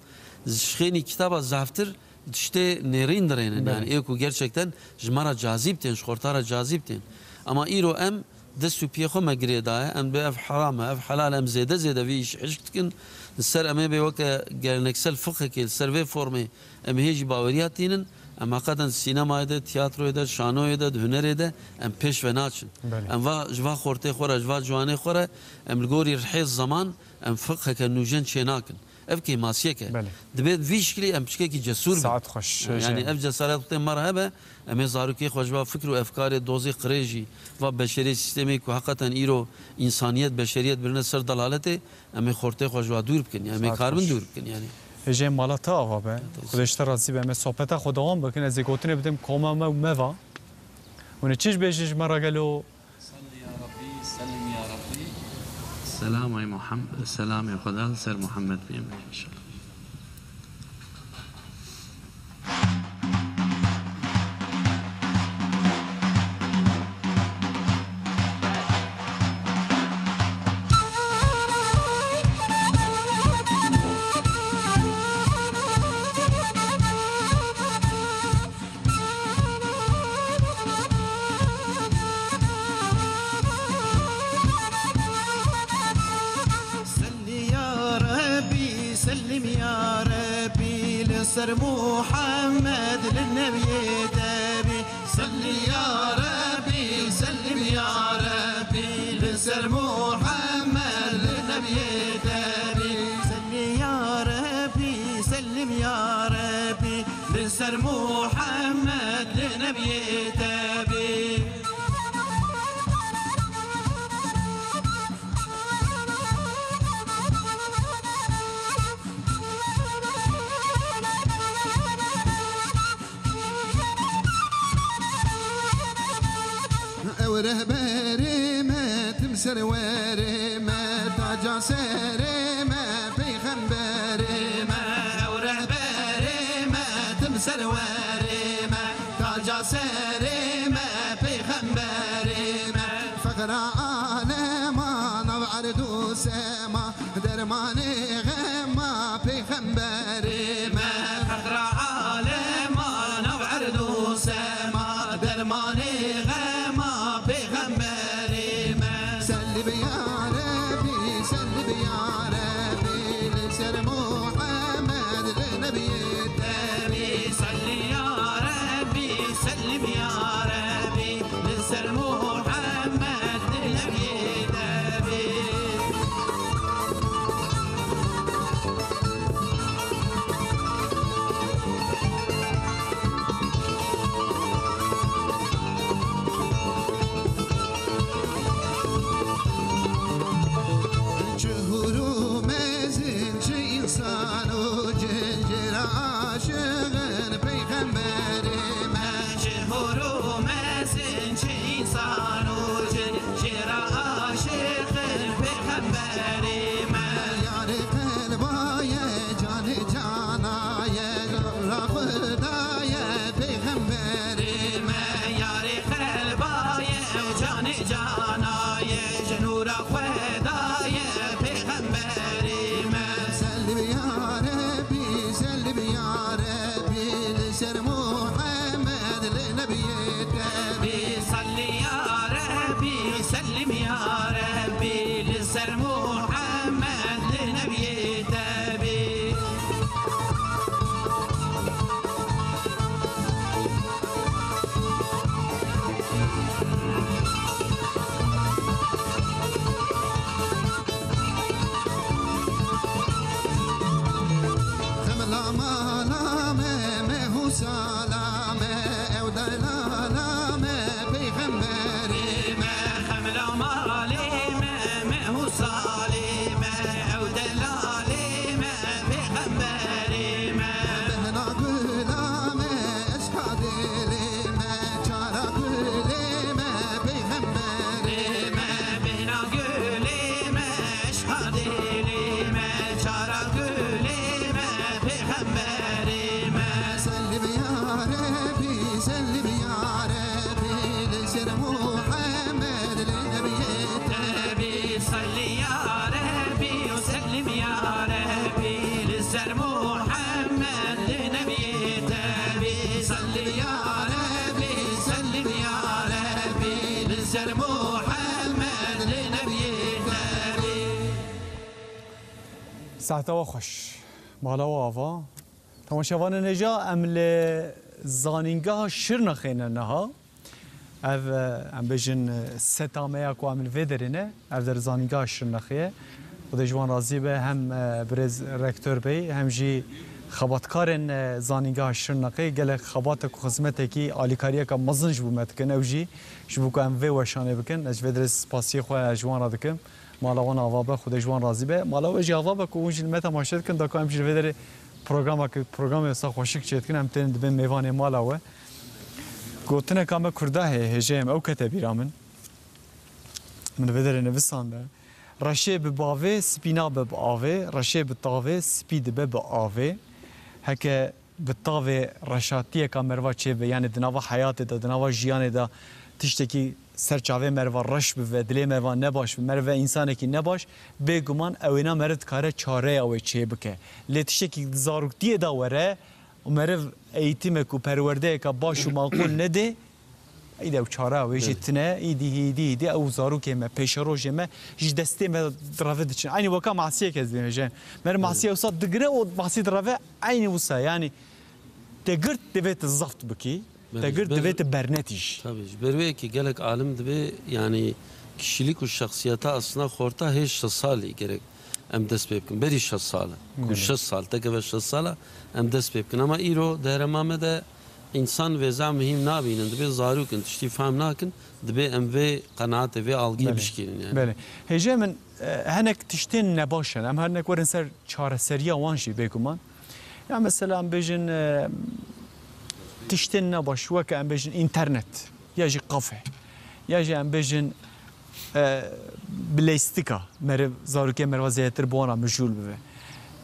ji xênî kitaba zaftir tiştê nêrîn dirênin. Belê. Yani ê ku gerçekten ji me re cazîb tên, ji xorta re cazîb tên. Ama îro em dest û piyê xwe me girê daye, em dibê ev heram e, ev helal e, em zêde zêde vî îş hişk dikin. Li ser em ê bê weke geleneksel fiqhekê, li ser vê formê em hê jî baweriya tînin, em heqeten di sînemayê de, tiyatroyê de, şanoyê de, di hunerê de em pêş ve naçin. Belê. Em va, ji va xortê xwe re, ji va ciwanê xwe re, em li gorî rihê zeman, em fiqheke nûjen çê nakin. Ev kêmasiyek e. Belê. Divê vî şiklî em piçkekî cesûr bin. Saet xweş, Yani Hüseyin. Ev cesaret wextê me re hebe, em ê zarokê xwe ji va fikr û efkarê dozê qirêjî, va beşerê sîstemê ku heqeten îro însaniyet, beşeriyet birine ser dalaletê, em ê xortê xwe ji wa dûr bikin. Yani em ê Saet karbin xweş. Dûr bikin yani. Hêjê mala te ava be. Xwedê ji te razî be. Em ê sohbeta xwe dewam bikin. Ez ê gotinê bidim koma me û me va. Hûn ê çi bêjin ji me re gelo? Salli ya Rabbi, sellim ya Rabbi. Selamê Muhammed, selamê Xweda li ser Muhammed bê inşallah. Selli ya Rebî, sellim ya Rebî, li ser Muhammed, li nebiyê te bî. Selli ya Rebî, sellim ya Rebî, li ser Muhammed, li nebiyê te bî. Selli ya Rebî, sellim ya Rebî, li ser Muhammed, li nebiyê te bî. Ew rehberê me, tim serwerê me, taca serê me, peyxemberê me. Ew rehberê me, tim serwerê me, taca serê me, peyxemberê me. Fexra alema, nav erd û sema, dermanê xema, peyxemberê me. Fexra alema, nav erd û sema, dermanê xema, peyxemberê me. Sellim ya Rebî, sellim ya Rebî, li ser Muhammed, li nebiyê te bî. Sellim ya Xwedayê pêxemberê me, yarê qelbayê, canê canayê, ji nûra Xwedayê pêxemberê me. Sellim ya Rebî, sellim ya Rebî, li ser Muhammed, li nebiyê te. Rebî, salli ya Rebî, sellim ya Rebî, li ser Muhammed, li nebiyê te bî. Xemla mala me, meh û sala me, ew delala me, pêxemberê me. Xemla malê me, meh û salê me, ew delalê me, pêxemberê me. Behna gula me, eşqa dilê me, çara gulê me, pêxemberê me. Behna gulê me, eşqa dilê me, çara gulê me, pêxemberê me. Sellim ya Rebî, sellim ya Rebî, li ser Muhammed, li nebiyê te. Rebî, salli ya Rebî, û sellim ya Rebî, li ser Muhammed, li nebiyê te bî. Salli ya Rebî, sellim ya Rebî, li ser Muhammed, li nebiyê te bî. Saeta we xweş. Mala we ava. Temaşevanên hêja, em li zanîngeha Şirnexê ne niha. Ev, e, em bêjin, e, seta me ya ku em li vê derê ne, ev der zanîngeha Şirnexê ye. Xwedê ji wan razî be, hem, e, birêz rektor bey, hem jî xebatkarên, e, zanîngeha Şirnexê gelek xebatek û xizmetekî, alîkariyeke mezin ji bo me dikin. Ew jî ji bo ku em vê weşanê bikin. Ez ji vê derê spasiyê xwe ji wan re dikim. Mala wan ava be, Xwedê ji wan razî be. Mala we jî ava be ku hûn jî li me temaşe dikin, da ku em jî li vê derê programeke, programê wisa xweşik çêdikin, em tên dibên mêvanê mala we. Gotineka me kurda heye, hêjeyê em ew kete bîra min. Min li vê derê nivîsande. Reşê bi bavê, spî nabe bi avê, reşê bi tavê, spî dibe bi avê. Heke bi tavê reşatiyeka meriva çêbe, yanî di nava heyatê de, di nava jiyanê de tiştekî ser çavê meriva reş bibe, dilê meriva nebaş bibe, meriv be însanekî nebaş, bêguman ewêna meriv dikare çareya wê çêbike. Lê tiştekî di zaroktiyê de were û meriv eğîtimek û perwerdeyeka baş û maqûl nedê, Îde ew çare wê jî Belê. tine, îdî, îdî, îdî ew zarokê me, pêşerojê me ji destê me direve diçin. Eynî weka masiyek ez dibêjim. Mer Belê. masiye wisa digire û masî direve eynî wisa. Yanî te girt divê tu zaft bikî, Belê, te ji girt ber divê tu bernetî jî. Tabii, ji ber wê yekê gelek alim dibê, yanî kişilik û şexsiyeta aslında xorta hê şeş salî gerek em dest pê bikin. Berî şeş sal e. Ku Belê. şeş sal, tekeve şeş sal e, em dest pê bikin. Ama îro di herêma me de însan vêza muhîm nabînin. Dibê zarok in, tiştî fehm nakin. Dibê em vê qenaetê, vê algiyê Belê. bişkînin yani. Belê. Hêjê min, e, hinek tiştên nebaş in. Em hinek werin ser çareseriya wan jî bêguman. Ya mesela em bêjin, e, tiştên nebaş, weke em bêjin înternet, ya jî kafe, ya jî em bêjin, e, bilêstika, meriv, zarokê meriva zêdetir bi wan re mijûl bibe.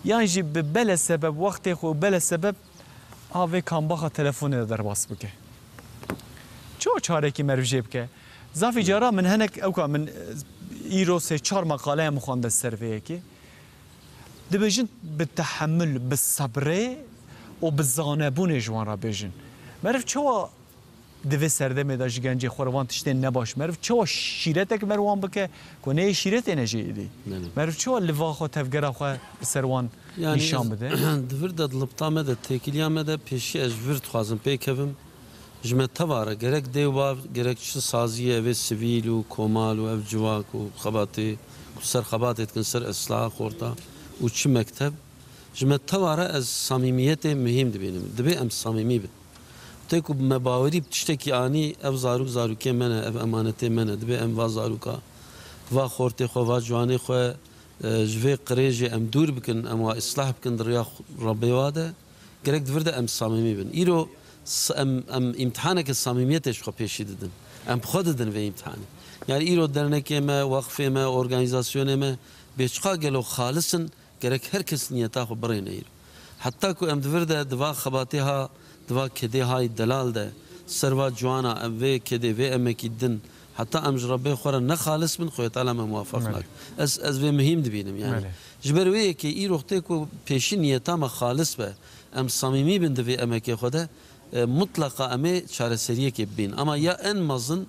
Yan jî bi bele sebeb, wextê xwe û bele sebeb a vê kambaxa telefonê de derbas bike. Çawa çarekî meriv jê bike? Zafî cara min hinek, ewka min, e, îro sê çar meqaleya min xwende ser vê yekê. Dibêjin bi tehemul, bi sebrê û bi zanebûnê ji wan re bêjin. Meriv çawa di vê serdemê de ji gencê xwe re van tiştên nebaş, meriv çawa şîretek meriv wan bike ku neyê şîretê ne jê êdî? Belê. Meriv çawa liva xwe, tevgera xwe li ser wan Yani nîşan ez bide? di vir de, di libta me de, têkiliya me de pêşî ez ji vir dixwazim pêkevim. Ji me teva re gerek dê û bav, gerek çi saziyê, ev ê sivîl û komal û ev civak û xebatê ku ser xebatê dikin, ser islaha xorta û çi mekteb, ji me teva re ez samîmiyetê muhîm dibînim. Dibê em samîmî bin. Tê ku me bawerî bi tiştekî anî, ev zarok zarokê me ne, ev emanetê me ne. Dibê em va zaroka, va xortê xwe, va ciwanê xwe, e, ji vê qirêjê em dûr bikin, em wa islah bikin di riya xwe, Rebbê wa de. Gerek di vir de em samîmî bin. Îro s-, em, em îmtihaneke samîmiyetê ji xwe pêşî didin. Em bi xwe didin vê îmtihanê. Yani îro dernekê me, wexfê me, organîzasyonê me bê çiqa gelo xalis in, gerek her kes niyeta xwe birêne îro. Heta ku em di vir de, di va xebatê ha, di va kedê hay delal de, ser va ciwana em vê kedê, vê emekî din, heta em ji Rebbê xwe re ne xalis bin, Xwedê Teala me muwafaq Belê. nake. Ez, ez vê muhîm dibînim, yani. Belê. Ji ber wê yekê îro wextê ku pêşî niyeta me xalis be, em samîmî bin di vê emekê xwe de, e, mutleqa em ê çareseriyekê bibîn. Ama ya en mezin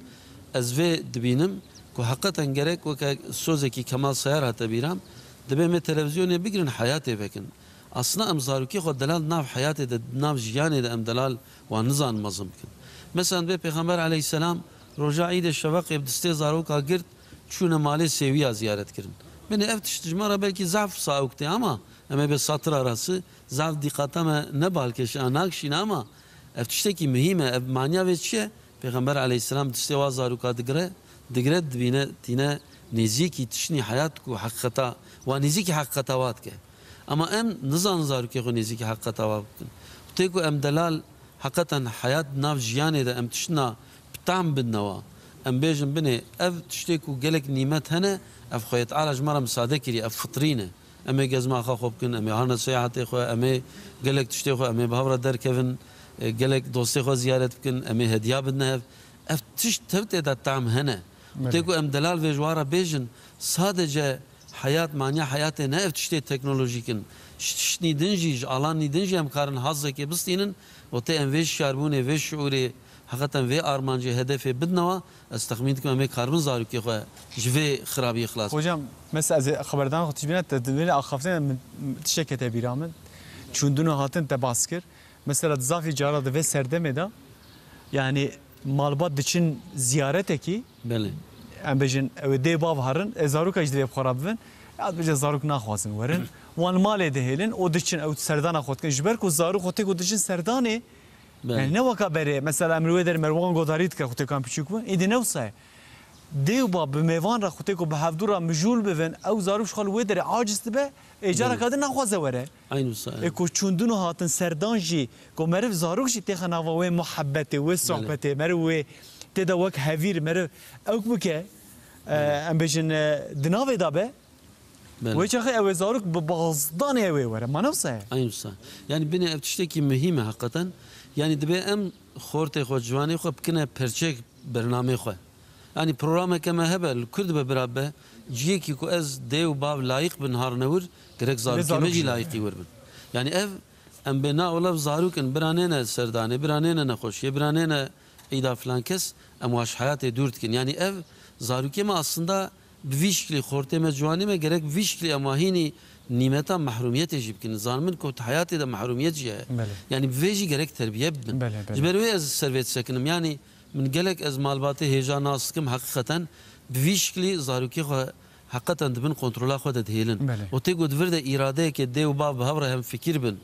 ez vê dibînim ku heqeten gerek weke sozekî Kemal Sayar hate bîra, dibê me televîzyonê bigirin, heyatê vekin. Aslında em zarokê xwe delal nav heyatê de, nav jiyanê de em delal wan nizanin mezin bikin. Mesela dibê Pêxember aleyhisselam roja îdê şeveqê bi distê zaroka girt, çûne malê sêwiya ziyaret kirin. Binê ev tişt ji me re belkî zaf saewk tê ama em ê bê satira rasi, zaf dîqata me ne balkêş a nakşîne ama ev tiştekî muhîm e. Ev manya vê çi ye? Pêxember aleyhisselam distê wa zaroka digire, digire dibîne tîne nêzîkî tiştî heyat ku heqîqeta, wa nêzîkî heqîqeta wa dike. Ama em nizanin zarokê xwe nêzîkî heqîqeta wa bikin. Tê ku em delal heqeten heyat nav jiyanê de em tiştina bi tam bidine wa. Em bêjin binê ev tiştê ku gelek nîmet hene, ev Xwedê Teala ji me re misade kiriye, ev fitrî ne. Em ê gezma xwe xwe bikin, em ê harine seyahatê xwe, em ê gelek tiştê xwe, em ê bi hev re derkevin, e, gelek dostê xwe ziyaret bikin, em ê hediya bidine hev. Ev tişt tev tê de tam hene. Belê. Tê ku em delal vê ji wan re bêjin, sadece heyat, manya heyatê ne ev tiştê teknolojîk in. Ji tiştî din jî, ji alanî din jî em karin hazekê bistînin û tê em vê şiyarbûnê, vê şiûrê, heqeten vê armancê, hedefê bidine wa, ez texmîn dikim em ê karibin zarokê xwe ji vê xirabiyê xilas bikin. Hocam, mesela ez ê xeberdana xwe tişbîna te di vê axaftinê min tiştekê te bîra min. Çûndin û hatin te bas kir. Mesela di zafî cara di vê serdemê de, yani malbat diçin ziyaretekî, Belê. em bêjin ew ê dê bav herin, ê zaroka jî divê bi xwe re bibin. Ya dibêje zarok naxwazin werin. Wan malê dihêlin û diçin ew serdana xwe dikin. Ji ber ku zarok xwe tê ku diçin serdanê, Belê. yani ne weka berê, mesela em li wê derê Merwan Godarî dike xwe tê ku em piçûk bûn, îdî ne wisa ye. Dê û bav bi mêvan re xwe tê ku bi hevdû re mijûl bibin, ew zarok ji xwe li wê derê aciz dibe, ê careka Belê. din naxwaze were. Eyn wisa, Ê eyn. ku çûndin û hatin serdan jî, ku meriv zarok jî têxe nava wê muhebbetê, wê Belê. sohbetê, meriv wê tê de wek hevîr meriv ewk bike, e, Belê. em bêjin, e, di navê de be, Belê. wê çaxê ew ê zarok bi bazdanê ew ê were. Ma ne wisa ye? Eyn wisa. Yani binê ev tiştekî muhîm e heqeten. Yani dibê em xortê xwe, ciwanê xwe bikine perçek bernamê xwe. Yanî programeke me hebe, li kur dibe bira be, cihekî ku ez dê û bav layîq bin harine wir, gerek zarokê me jî layîqî wir bin. Yanî ev, em bê na welev zarok in, bira nêne serdanê, bira nêne nexweşiyê, bira nêne îda filan kes, em wa ji heyatê dûr dikin. Yanî ev zarokê me aslında bi vî şiklî xortê me, ciwanê me gerek bi vî şiklî em wa hînî nîmeta mehrûmiyetê jî bikin. Zanibin ku di heyatê de mehrûmiyet jî heye. Belê. Yanî bi vê jî gerek terbiye bibin. Belê, belê. Ji ber wê ez ser vê disekinim. Yanî Min gelek ez malbatê hêja nas dikim, heqîqeten bi vî şiklî zarokê xwe heqeten di bin kontrola xwe de dihêlin. Belê. Û tê ku di vir de îradeyeke dê û bav bi hev re hemfikir bin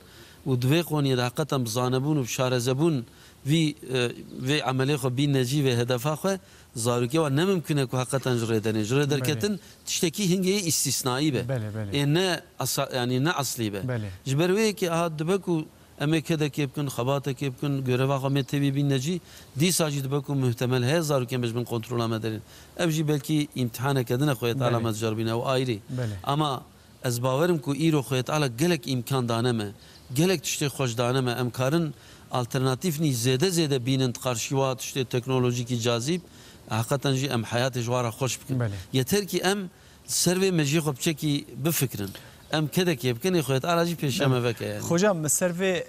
û di vê qoniyê de heqeten bi zanebûn û bi şarezebûn vî, e, vê emelê xwe bînne cî, vê hedefa xwe, zarokê wan ne mimkun e ku heqeten ji rê derên. Ji rê Belê. derketin tiştekî hingê îstîsnayî be. Belê, belê. Ê ne esa-, yanî ne eslî be. Belê. Ji ber wê yekê aha dibe ku Em ê kedekê bikin, xebatekê bikin, göreva xwe em ê têbî bînne cî, dîsa jî dibe ku muhtemel heye zarokên me ji bin kontrola me derên. Ev jî belkî îmtihaneke din e, Xwedê Teala Belê. me diceribîne, ew ayrî. Belê. Ama ez bawer im ku îro Xwedê Teala gelek îmkan dane me, gelek tiştê xweş dane me, em karin alternatîfnî zêde zêde bînin di qarşî wa tiştê teknolojîkî cazîb, heqeten jî em heyatê ji wa re xweş bikin. Belê. Yeter kî em Li ser vê me jî xwe piçekî bifikirin. Em kedekê bikin, ê Xwedê Teala jî pêşiya me veke yani. Xocam, li ser vê,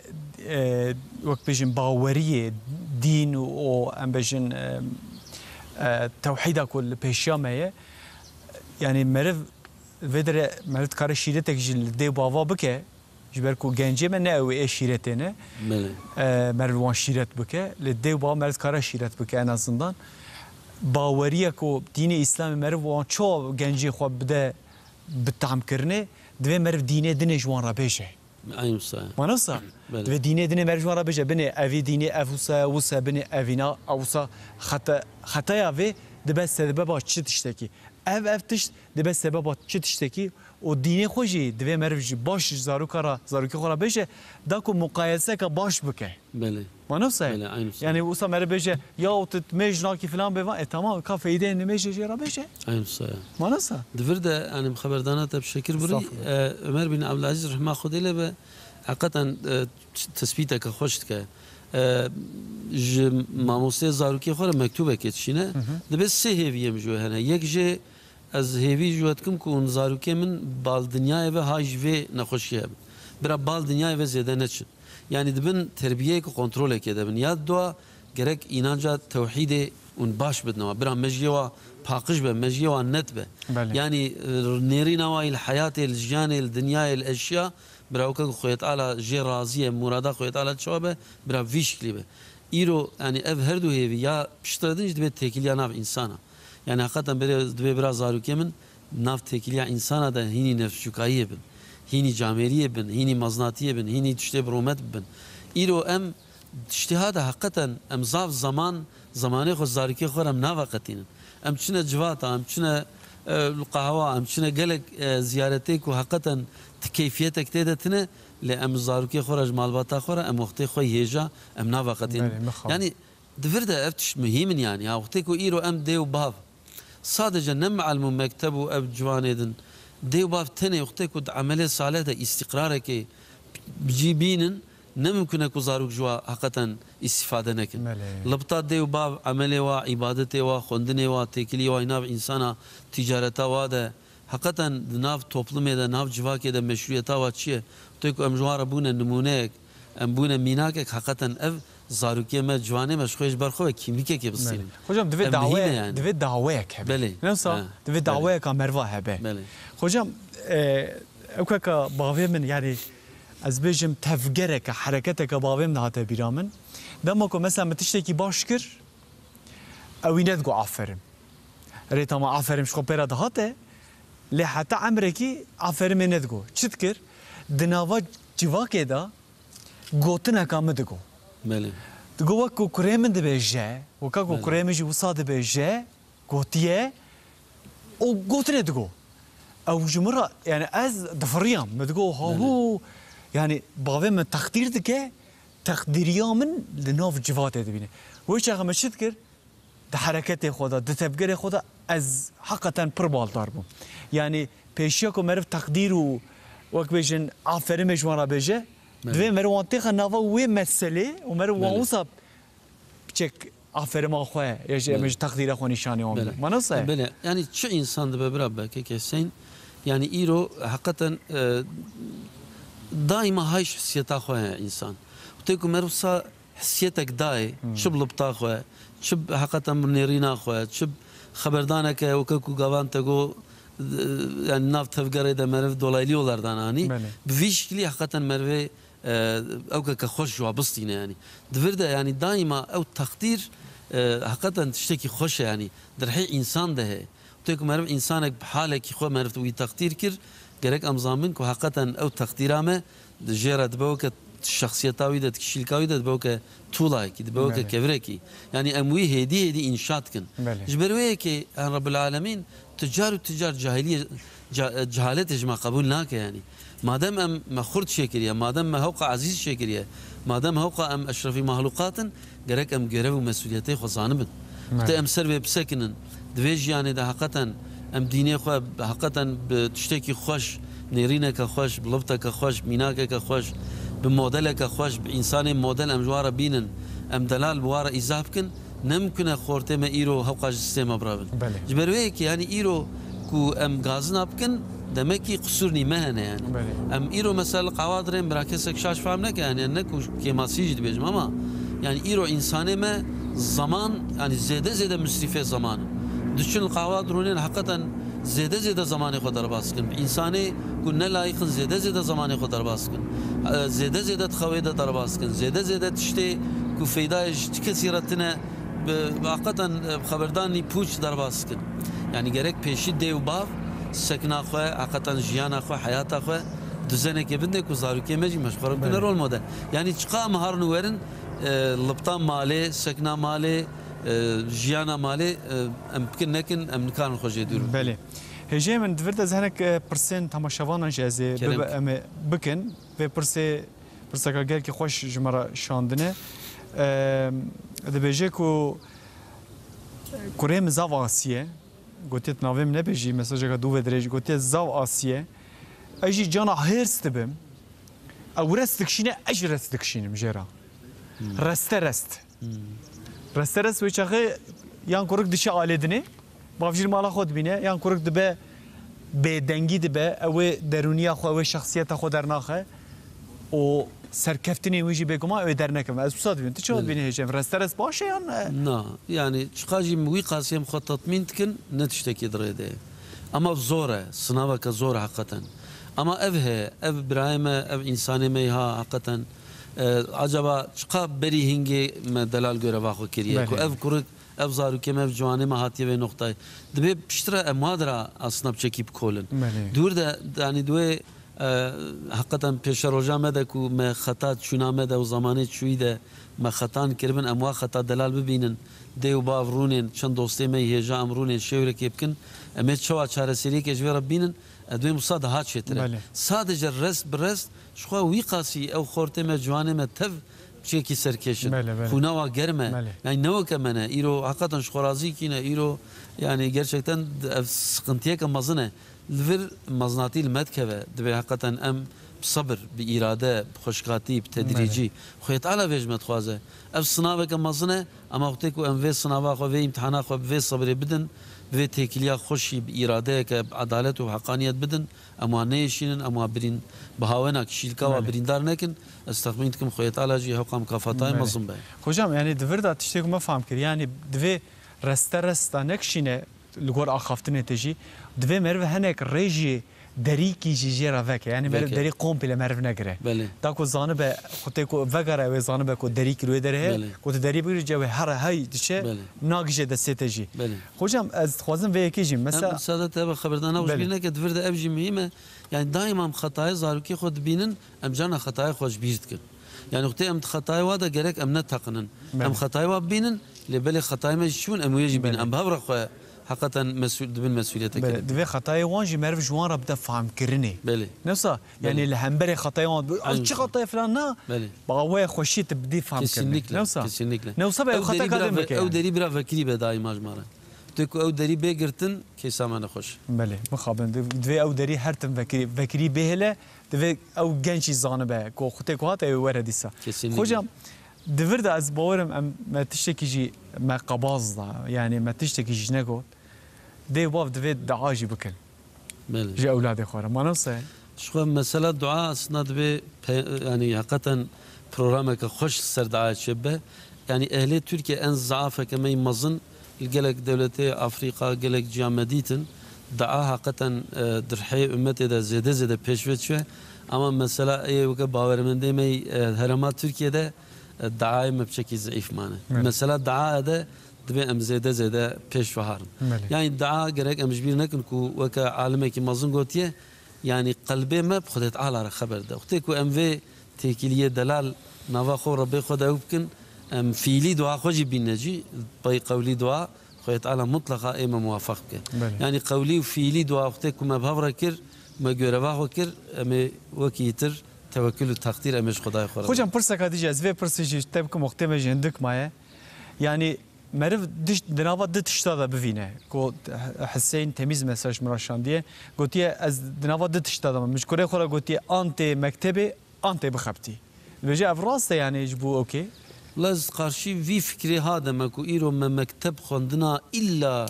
e, wek bêjin baweriyê, dîn û, û em bêjin, e, e, tewhîda ku li pêşiya me ye, yani meriv vê derê meriv dikare şîretek jî li dê û bava bike, Ji ber ku gencê me ne ew ê şîretê ne. Belê. E, meriv wan şîret bike. Lê dê û bav meriv dikare şîret bike en azından. Baweriya ku dînê Îslamê meriv wan çawa gencê xwe bide bi tamkirinê, divê meriv dînê dinê ji wan re bêje. Eyn wisa. Mana wisa? Belê. Divê dînê dinê meriv ji wan re bêje. Binê evî dînê ev wisa, wisa binê evîna, ew wisa xete-, xetaya vê dibe sebeba çi tiştekî. Ev, ev tişt dibe sebeba çi tiştekî û dînê xwe jî divê meriv jî baş ji zaroka re, zarokê xwe re bêje, da ku muqayeseka baş bike. Belê. Ma ne wisa ye? Belê, eyn wisa. Yanî wisa meriv bêje, ya û tu mêj nakî filan bê van, e, tamam, ka feydeyê nimêjê jê re bêje. Eyn wisa ye. Ma ne wisa? Di vir de, yanî, bi xeberdana te bi şekir birî, Estağfurullah. e, Ömer bin Abdülaziz rehma Xwedê lê be, Heqeten, e, tespîteke xweş dike. E, ji mamosteyê zarokê xwe re mektûbekê dişîne. Hı hı. Dibe sê hêviyê min ji wê hene. Yek jê ez hêvî ji we dikim ku hûn zarokê min bal dinyayê ve hay ji vê nexweşiyê hebin. Bira bal dinyayê ve zêde neçin. Yanî dibin terbiyeyeke kontrolekê de bin. Ya dua gerek înanca tewhîdê hûn baş bidine wa. Bira mejiyê wa paqij be, mejiyê wa net be. Belê. Yanî, e, nêrîna wa li heyatê, li jiyanê, li dinyayê, li eşya, bira weke ku Xwedê Teala jê razî ye, murada Xwedê Teala çawa be, bira vî şiklî be. Îro, yanî ev her du hêvî ya piştre din jî dibe têkiliya nav însana. Yanî heqeten bire, dibe bira zarokê min nav têkiliya însana de hînî nefsçûkayiyê bin, hînî camêriyê bin, hînî meznatiyê bin, hînî tiştê bi rûmet bibin. Îro em tiştê ha de heqeten em zaf zeman, zemanê xwe zarokê xwe re em naveqetînin. Em çine civata, em çine, e, li qehwa, em çine gelek, e, ziyaretê ku heqeten ti keyfiyetek tê de tine, lê em zarokê xwe re ji malbata xwe re em wextê xwe hêja em naveqetînin. Belê, mixabin. Yanî di vir de ev tişt muhîm in yanî. Ya wextê ku îro em dê û bav sadece ne miallim û mekteb û ev ciwanê din, dê û bav tenê wextê ku di emelê salih de îstîqrarekê bi cî bînin, ne mimkun e ku zarok ji wa heqeten îstîfade nekin. Belê. Libta dê û bav, emelê wa, îbadetê wa, xwendinê wa, têkiliyê wa, nav însana, tîcareta wa de, heqeten di nav toplumê de, nav civakê de meşrûyeta wa çi ye? Wextê ku em ji wan re bûne nimûneyek, em bûne mînakek, heqeten ev zarokê me, ciwanê me ji xwe ji ber xwe ve kîmlîkekê bistînin. Belê. Hocam, divê Ev muhîm e daweyek, yani. divê daweyek hebe. Belê. Ne wisa Ha. divê Belê. daweyeka merva hebe. Belê. Hocam, e, ew keka bavê min, yani ez bêjim tevgereke, hereketeke bavê min hate bîra min. Dema ku mesela min tiştekî baş kir, ew wî nedigo aferin. Rê tama aferin ji xwe pê re dihate, lê heta emrekî aferin mê nedigo. Çi dikir? Di nava civakê de gotineka min digo. Belê. Digo, wek ku kurê min dibe je, weka ku Belê. kurê min jî wisa dibe je, gotiye, û gotinê digo. Ew ji min re, yani ez difiriyam. Min digo, ha Belê. hû, yani bavê min teqdîr dike, teqdîriya min li nav civatê dibîne. Wê çaxê min çi dikir? Di hereketê xwe de, di tevgerê xwe de ez heqeten pir baldar bûm. Yanî pêşiya ku meriv teqdîr û wek bêjin aferimê ji wan re bêje, Belê. divê meriv wan têxe nava wê meselê û meriv wan Belê. wisa piçek aferima xwe ya jî em Belê. ji teqdîra xwe nîşanî wan Belê. bide. Ma nasıl? Belê. Yanî çi însan dibe bira be, kek Hüseyin? Yanî îro heqeten, e, daîma hay ji hissiyeta xwe heye însan. Wextê ku meriv sa hisiyetek dayê, Hmm. çi bi lipta xwe, çi bi heqeten bi nêrîna xwe, çi bi xeberdaneke weke ku gavan te got, e, yani nav tevgerê de meriv dolaylı yollardan anî. Belê. Bi vî şiklî heqeten merivê, e, ew keke xweş ji wa bistîne yani. Di vir de yani daîma ew teqdîr, e, heqeten tiştekî xweş e yani. Di rihê însan de heye. Wextê ku meriv însanek bi halekî xwe meriv wî teqdîr kir, gerek em zanbin ku heqeten ew teqdîra me di jê re dibe weke şexsiyeta wî de, di kişîlka wî de dibe weke tûlayekî, dibe weke Belê. kevirekî. Yanî em wî hêdî hêdî înşa dikin. Belê. Ji ber wê yekê, en Rebbil Alemîn tu car û tu car cahiliyê, ca-, cehaletê ji me qebûl nake yanî. Madem em me xurt çêkiriye, madem me hewqa ezîz çêkiriye, madem hewqa em eşrefî mexluqat in, gerek em gerev û mesûliyetê xwe zanibin. Belê. Wextê em ser vê bisekinin, di vê jiyanê de heqeten em dînê xwe heqeten bi tiştekî xweş, nêrîneke xweş, bi lipteke xweş, mînakeke xweş, bi modeleke xweş, bi însanê model em ji wan re bînin, em delal bi wan re îzah bikin, ne mimkun e xortê me îro hewqa ji destê me birevin. Belê. Ji ber wê yekê, yanî îro ku em gazina bikin, demekî qisûrnî me hene yanî. Belê. Em îro mesela li qawa dirên bira kesek şaş fehm neke yanî, ne ku kêmasî jî dibêjim ama yanî îro însanê me zaman, yanî zêde zêde misrîfê zaman in. Diçin li qawa dirûnên heqeten zêde zêde zamanê xwe derbas dikin. Bi însanê ku ne layiq in zêde zêde zamanê xwe derbas dikin. E, zêde zêde di xewê de derbas dikin. Zêde zêde tiştê ku feydayê ji ti kesî re tine bi, bi heqeten, e, bi xeberdanî pûç derbas dikin. Yanî gerek pêşî dê û bav sekna xwe, heqeten jiyana xwe, heyata xwe, duzenekê binde ku zarokê me jî me ji xwe re bikine Belê. rol model. Yanî çiqa em harin û werin, e, lipta malê, sekna malê, e, jiyana malê, e, em bikin nekin, em nikarin xwe jê dûr bikin. Belê. Hêjê min, di vir de ez hinek, e, pirsên temaşevanan jî ez ê Kerem bibe-, ki. em ê bikin. Vê pirsê Pirseka gelkî xweş ji me re şandine. Eee, dibêje ku kurê min zaf asî ye. Gotiye tu navê min nebêjî, mesajeka dû ve dirêj. Gotiye zaf asî ye. Ez jî cana hêrs dibim. Ew rest dikişîne, ez jî rest dikişînim jê re. Reste rest. Reste rest wê çaxê yan kurik diçe alê dinê, bavjîr mala xwe dibîne, yan kurik dibe bêdengî dibe, ew ê derûniya xwe, ew ê şexsiyeta xwe dernaxe û serkeftinên wî jî bêguman ew ê dernekevin. Ez wisa dibînim. Tu çawa dibînî hêjê? Reste rest baş e yan, e? Na, yanî çiqa jî min wî qasî em xwe tetmîn dikin, ne tiştekî di rê de ye. Ema zor e, sinaveke zor e heqeten. Ema ev heye, ev birayê me, ev însanê me ha heqeten, e, acaba çiqa berî hingê me delal göreva xwe kiriye ku Belê. ev kurik, ev zarokê me, ev ciwanê me hatiye vê noqtayê? Dibê piştre em wa dira aslında biçekî bikolin. Belê. Dûr de, yanî di wê, e, heqeten pêşeroja me de ku me xeta çûna me de û zamanê çûyî de me xetan kiribin, em wa xeta delal bibînin. Dê û bav rûnên, çend dostê me yî hêja em rûnên şêwrekê bikin. Em ê çawa çareseriyekê ji vê re bînin? E, dibê wisa daha çêtir e. Belê. Sadece rest bi rest, ji xwe wî qasî ew xortê me, ciwanê me tev çiyekî serkêş in. Belê, belê. Xûna wa germ e. Belê. Yani ne weke me ne. Îro heqeten ji xwe razî kî ne. Îro yani gerçekten ev sıkıntıyeke mezin e. Li vir mezinatî li me dikeve. Dibê heqeten em bi sebir, bi îrade, bi xweşikatî, bi tedrîcî. Belê. Xwê Teala vê ji me dixwaze. Ev sinaveke mezin e. Ema wextê ku em vê sinava xwe, vê îmtihana xwe bi vê sebirê bidin, bi vê têkiliya xweşî, bi îradeyeke, bi edalet û bi heqaniyet bidin, em wan neyêşînin, em wan birîn-, bi hawena kişîlka wa Belê. birîndar nekin, ez texmîn dikim Xwedê Teala jî hewqa mukafata wê Belê. mezin be. Hocam, yani di vir de tiştê ku me fam kir, yani divê reste resta nekişîne li gor axaftinê te jî, divê meriv hinek rêjî derîkî jî jê re veke. Yani meriv Veke. derî komple meriv negire. Belê. Da ku zanibe, xwe tê ku vegere wê zanibe ku derîkî li wê derê heye, Belê. ku tu derî bigirî, cewê here hey diçe, Belê. nagije destê te jî. Belê. Hocam, ez dixwazim vê yekê jî, Em mesela müsaade te be xeberdana Belê. hocbîr neke, di vir de ev jî muhîm e. Yani daîma em xetayê zarokê xwe dibînin, em carna xetayê xwe ji bîr dikin. Yani wextê em di xetayê wa de gerek em neteqinin. Belê. Em xetayê wa bibînin, lê belê xetayê me jî çi bûn, em wê jî bînin. Belê. Em bi hev re xwe heqeten mesûl, dibin mesûliyeteke. Belê. Divê xetayê wan jî meriv ji wan re bide famkirinê. Belê. Ne wisa? Yani Belê. li hemberê xetayê wan, "Ay, Aynen. çi xetayê filan na?" Belê. Ba wê xweşî tu bidî famkirinê. Kesinlikle, Ne wisa? kesinlikle. Ne wisa be ew Ew xeta derî ka bira dê ve-, bike ew yani. derî bira vekirî be daîma ji me re. Tê ku ew derî bê girtin, kêsa me nexweş. Belê, mixabin. Di-, divê ew derî her tim vekirî, vekirî bêhêle, divê ew genç jî zanibe ku xwe tê ku hate ew were dîsa. Kesinlikle. Hocam, di vir de ez bawerim em, me tiştekî jî me qebaz da, yani me tiştekî jî negot. Dê û bav divê dua jî bikin. Belê. Ji ewladê xwe re. Ma ne wisa ye? Ji xwe mesela dua aslında divê pe-, yani heqeten programeke xweş ser dua çêbibe. Yani ehlê Tirkiye en zafeke me yî mezin li gelek dewletê Afrîka, gelek ciya me dîtin. Dua heqeten, e, di rihê ummetê de zêde zêde pêş ve çûye. Ama mesela ê weke bawermendê me yî, e, herêma Tirkiye de, e, duayê me piçekî zeîf mane. Evet. Mesela dua de divê em zêde zêde pêş ve harin. Belê. Yani dua gerek em ji bîr nekin ku weke alimekî mezin gotiye, yani qelbê me bi Xwedê Teala re xeber de. Wextê ku em vê têkiliyê delal nava xwe û Rebbê xwe de ew bikin, em fiîlî dua xwe jî bîne cî, pey qewlî dua, Xwedê Teala mutleqa ê me muwafaq bike. Belê. Yani qewlî û fiîlî dua wextê ku me bi hev re kir, me göreva xwe kir, em ê wekî yitir tewekul û teqdîr em ê ji Xwedayê xwe re Hocam, bikin. pirseka dijî, ez vê pirsê jî te bikim, wextê me jî hindik maye. Yani meriv diş-, di nava du tişta de bivîne. Ku Hüseyin temiz mesaj min re şandiye. Gotiye, ez di nava du tişta de me. Min ji kurê xwe re gotiye, an tê mektebê, an tê bixebitî. Dibêje ev rast e, yani ji bo okey? Wela ez qarşî vî fikrê ha de me ku îro me mekteb xwendina îlla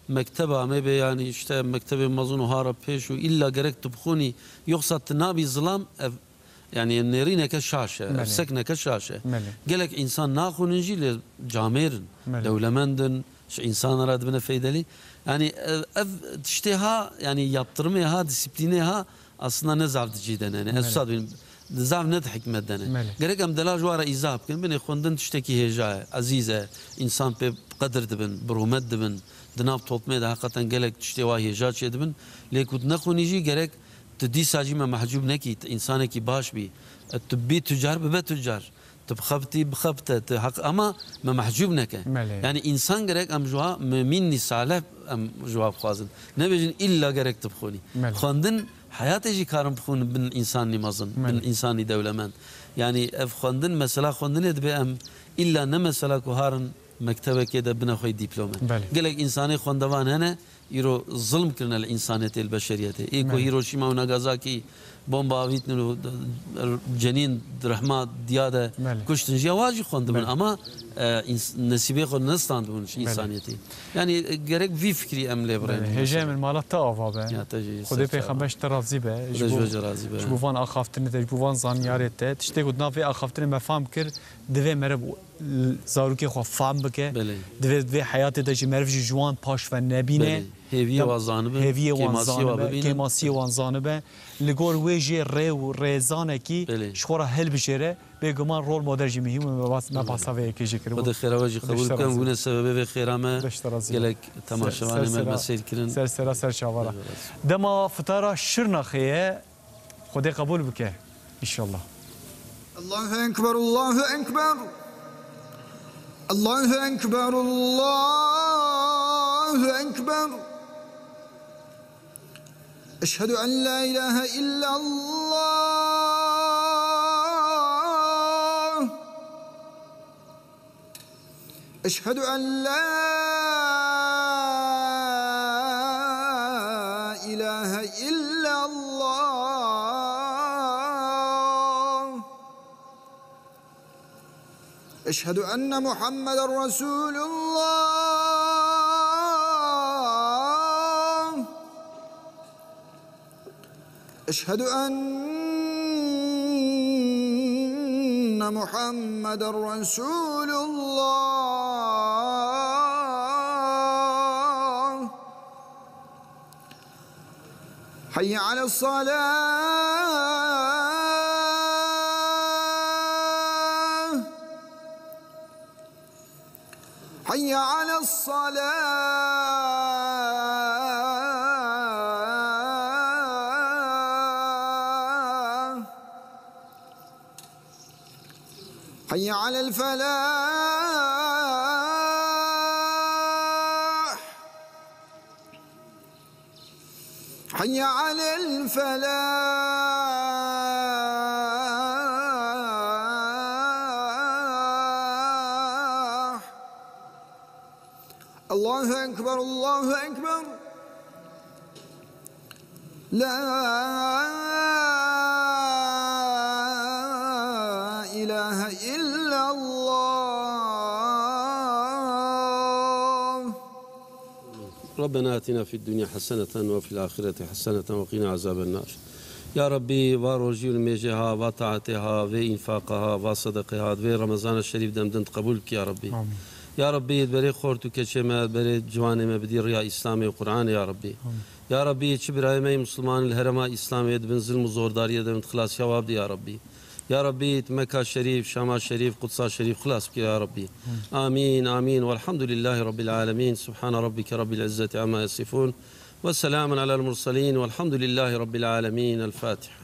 mekteba me bê, yani işte mektebê mezin û ha re pêş û îlla gerek tu bixwînî, yoksa tu nabî zilam, ev yani nêrîneke şaş e, ev Belê. sekneke şaş e. Belê. Gelek însan naxwînin jî lê camêr in, Belê. dewlemend in, ji însanan re dibine feydelî. Yani ev, ev tiştê ha, yani yaptırımê ha, disiplînê ha, aslında ne zaf di cî de ne, ne. Belê. Ez wisa dibînim, zaf ne di hikmet de ne. Belê. Gerek em delal ji wan re îzah bikin. Binê xwendin tiştekî hêja ye, ezîz e, însan pê bi qedir dibin, bi rûmet dibin. Di nav toplumê de heqeten gelek tiştê wa hêja çêdibin. Lê ku tu nexwînî jî gerek tu dîsa jî me mehcûb nekî, tu însanekî baş bî. E, tu bî tucar, bibe tucar. Tu bixebitî, bixebite, tu heq, ama me mehcûb neke. Belê. Yani însan gerek em ji wa mumînî salih em ji wa bixwazin. Nebêjin îlla gerek tu bixwînî. Belê. Xwendin heyatê jî karin bixwînin bin însanî mezin, Belê. bin însanî dewlemend. Yani ev xwendin, mesela xwendinê dibê em îlla ne mesela ku harin mektebekê de bine xwe yî dîplome. Belê. Gelek însanê xwendevan hene, îro zilm kirine li însaniyetê, li beşeriyetê. Ê ku Belê. Hiroşîma û Nagasakî bomba avîtin û cenîn di rehma diya de Belê. Kuştin jî, ewa jî xwendibin. Belê. Ama, e, îns-, nesîbê xwe nestandibûn ji Belê. Însaniyetê. Yanî, e, gerek vî fikrî em lê birênin. Belê. Hêjayê min, mala te ava be. Ya te jî Xwedê ser çava. Pêxember ji te razî be. Xwedê ji we jî razî be. Ji bo van axaftinê te, ji bo van zanyarê te. Tiştê ku di nav vê axaftinê me fam kir, divê meriv zarokê xwe fam bike. Belê. Divê, divê heyatê de jî meriv jî ji wan paş ve nebîne. Belê. Hêviyê Dem-, wan zanibe, hêviyê wan kêmasiyê wan zanibe, bibîne. Kêmasiyê wan zanibe. Li gor wê jê rê û rêzanekî Belê. Ji xwe re hilbijêre. Bêguman rol model jî muhîm e, me bas-, me Belê. Pasa vê yekê jî kiribû. Xwedê xêra we jî Xwedê qebûl ji te bike, razî bûne sebebê vê xêra me. Xwedê ji te razî be. Gelek temaşevanê me, ser-, me seyr kirin. Ser sera ser çava re. Xwedê ji te razî be. Dema fitara Şirnaxê ye, Xwedê qebûl bike, înşallah. الله أكبر، الله أكبر. الله أكبر، الله أكبر. أشهد أن لا إله إلا الله. أشهد أن لا إله إلا الله. أشهد أن محمدا رسول الله. أشهد أن محمدا رسول الله. حي على الصلاة. حي على الصلاة. حي على الفلاح. حي على الفلاح. الله أكبر، الله أكبر. لا إله إلا الله. ربنا آتنا في الدنيا حسنة وفي الآخرة حسنة وقنا عذاب النار. Ya Rabbî, va rojî û nimêjê ha, va taetê ha, vê înfaqa ha, va sedeqê ha, vê Remezana şerîf dem din qebûl bikî ya Rabbî. Amîn. Ya Rabbî, berê xort û keçê me, berê ciwanê me bidî riya Îslamê û Qur'anê ya Rabbî. Amîn. Ya Rabbî, çi birayê me yê Misliman li herema Îslamê di bin zilm û zordariyê de bin, xilasiya wa bidî ya Rabbî. Ya Rabbî, Meka Şerîf, Şama Şerîf, Qudsa Şerîf xilas bike ya Rabbî. Amîn, amîn. Velhamdülillahî Rabbil âlemîn. Subhane Rabbike Rabbil İzzeti Amma Yasifun. Ve selamun alel murselîn. Velhamdülillahî Rabbil âlemîn. El Fatiha.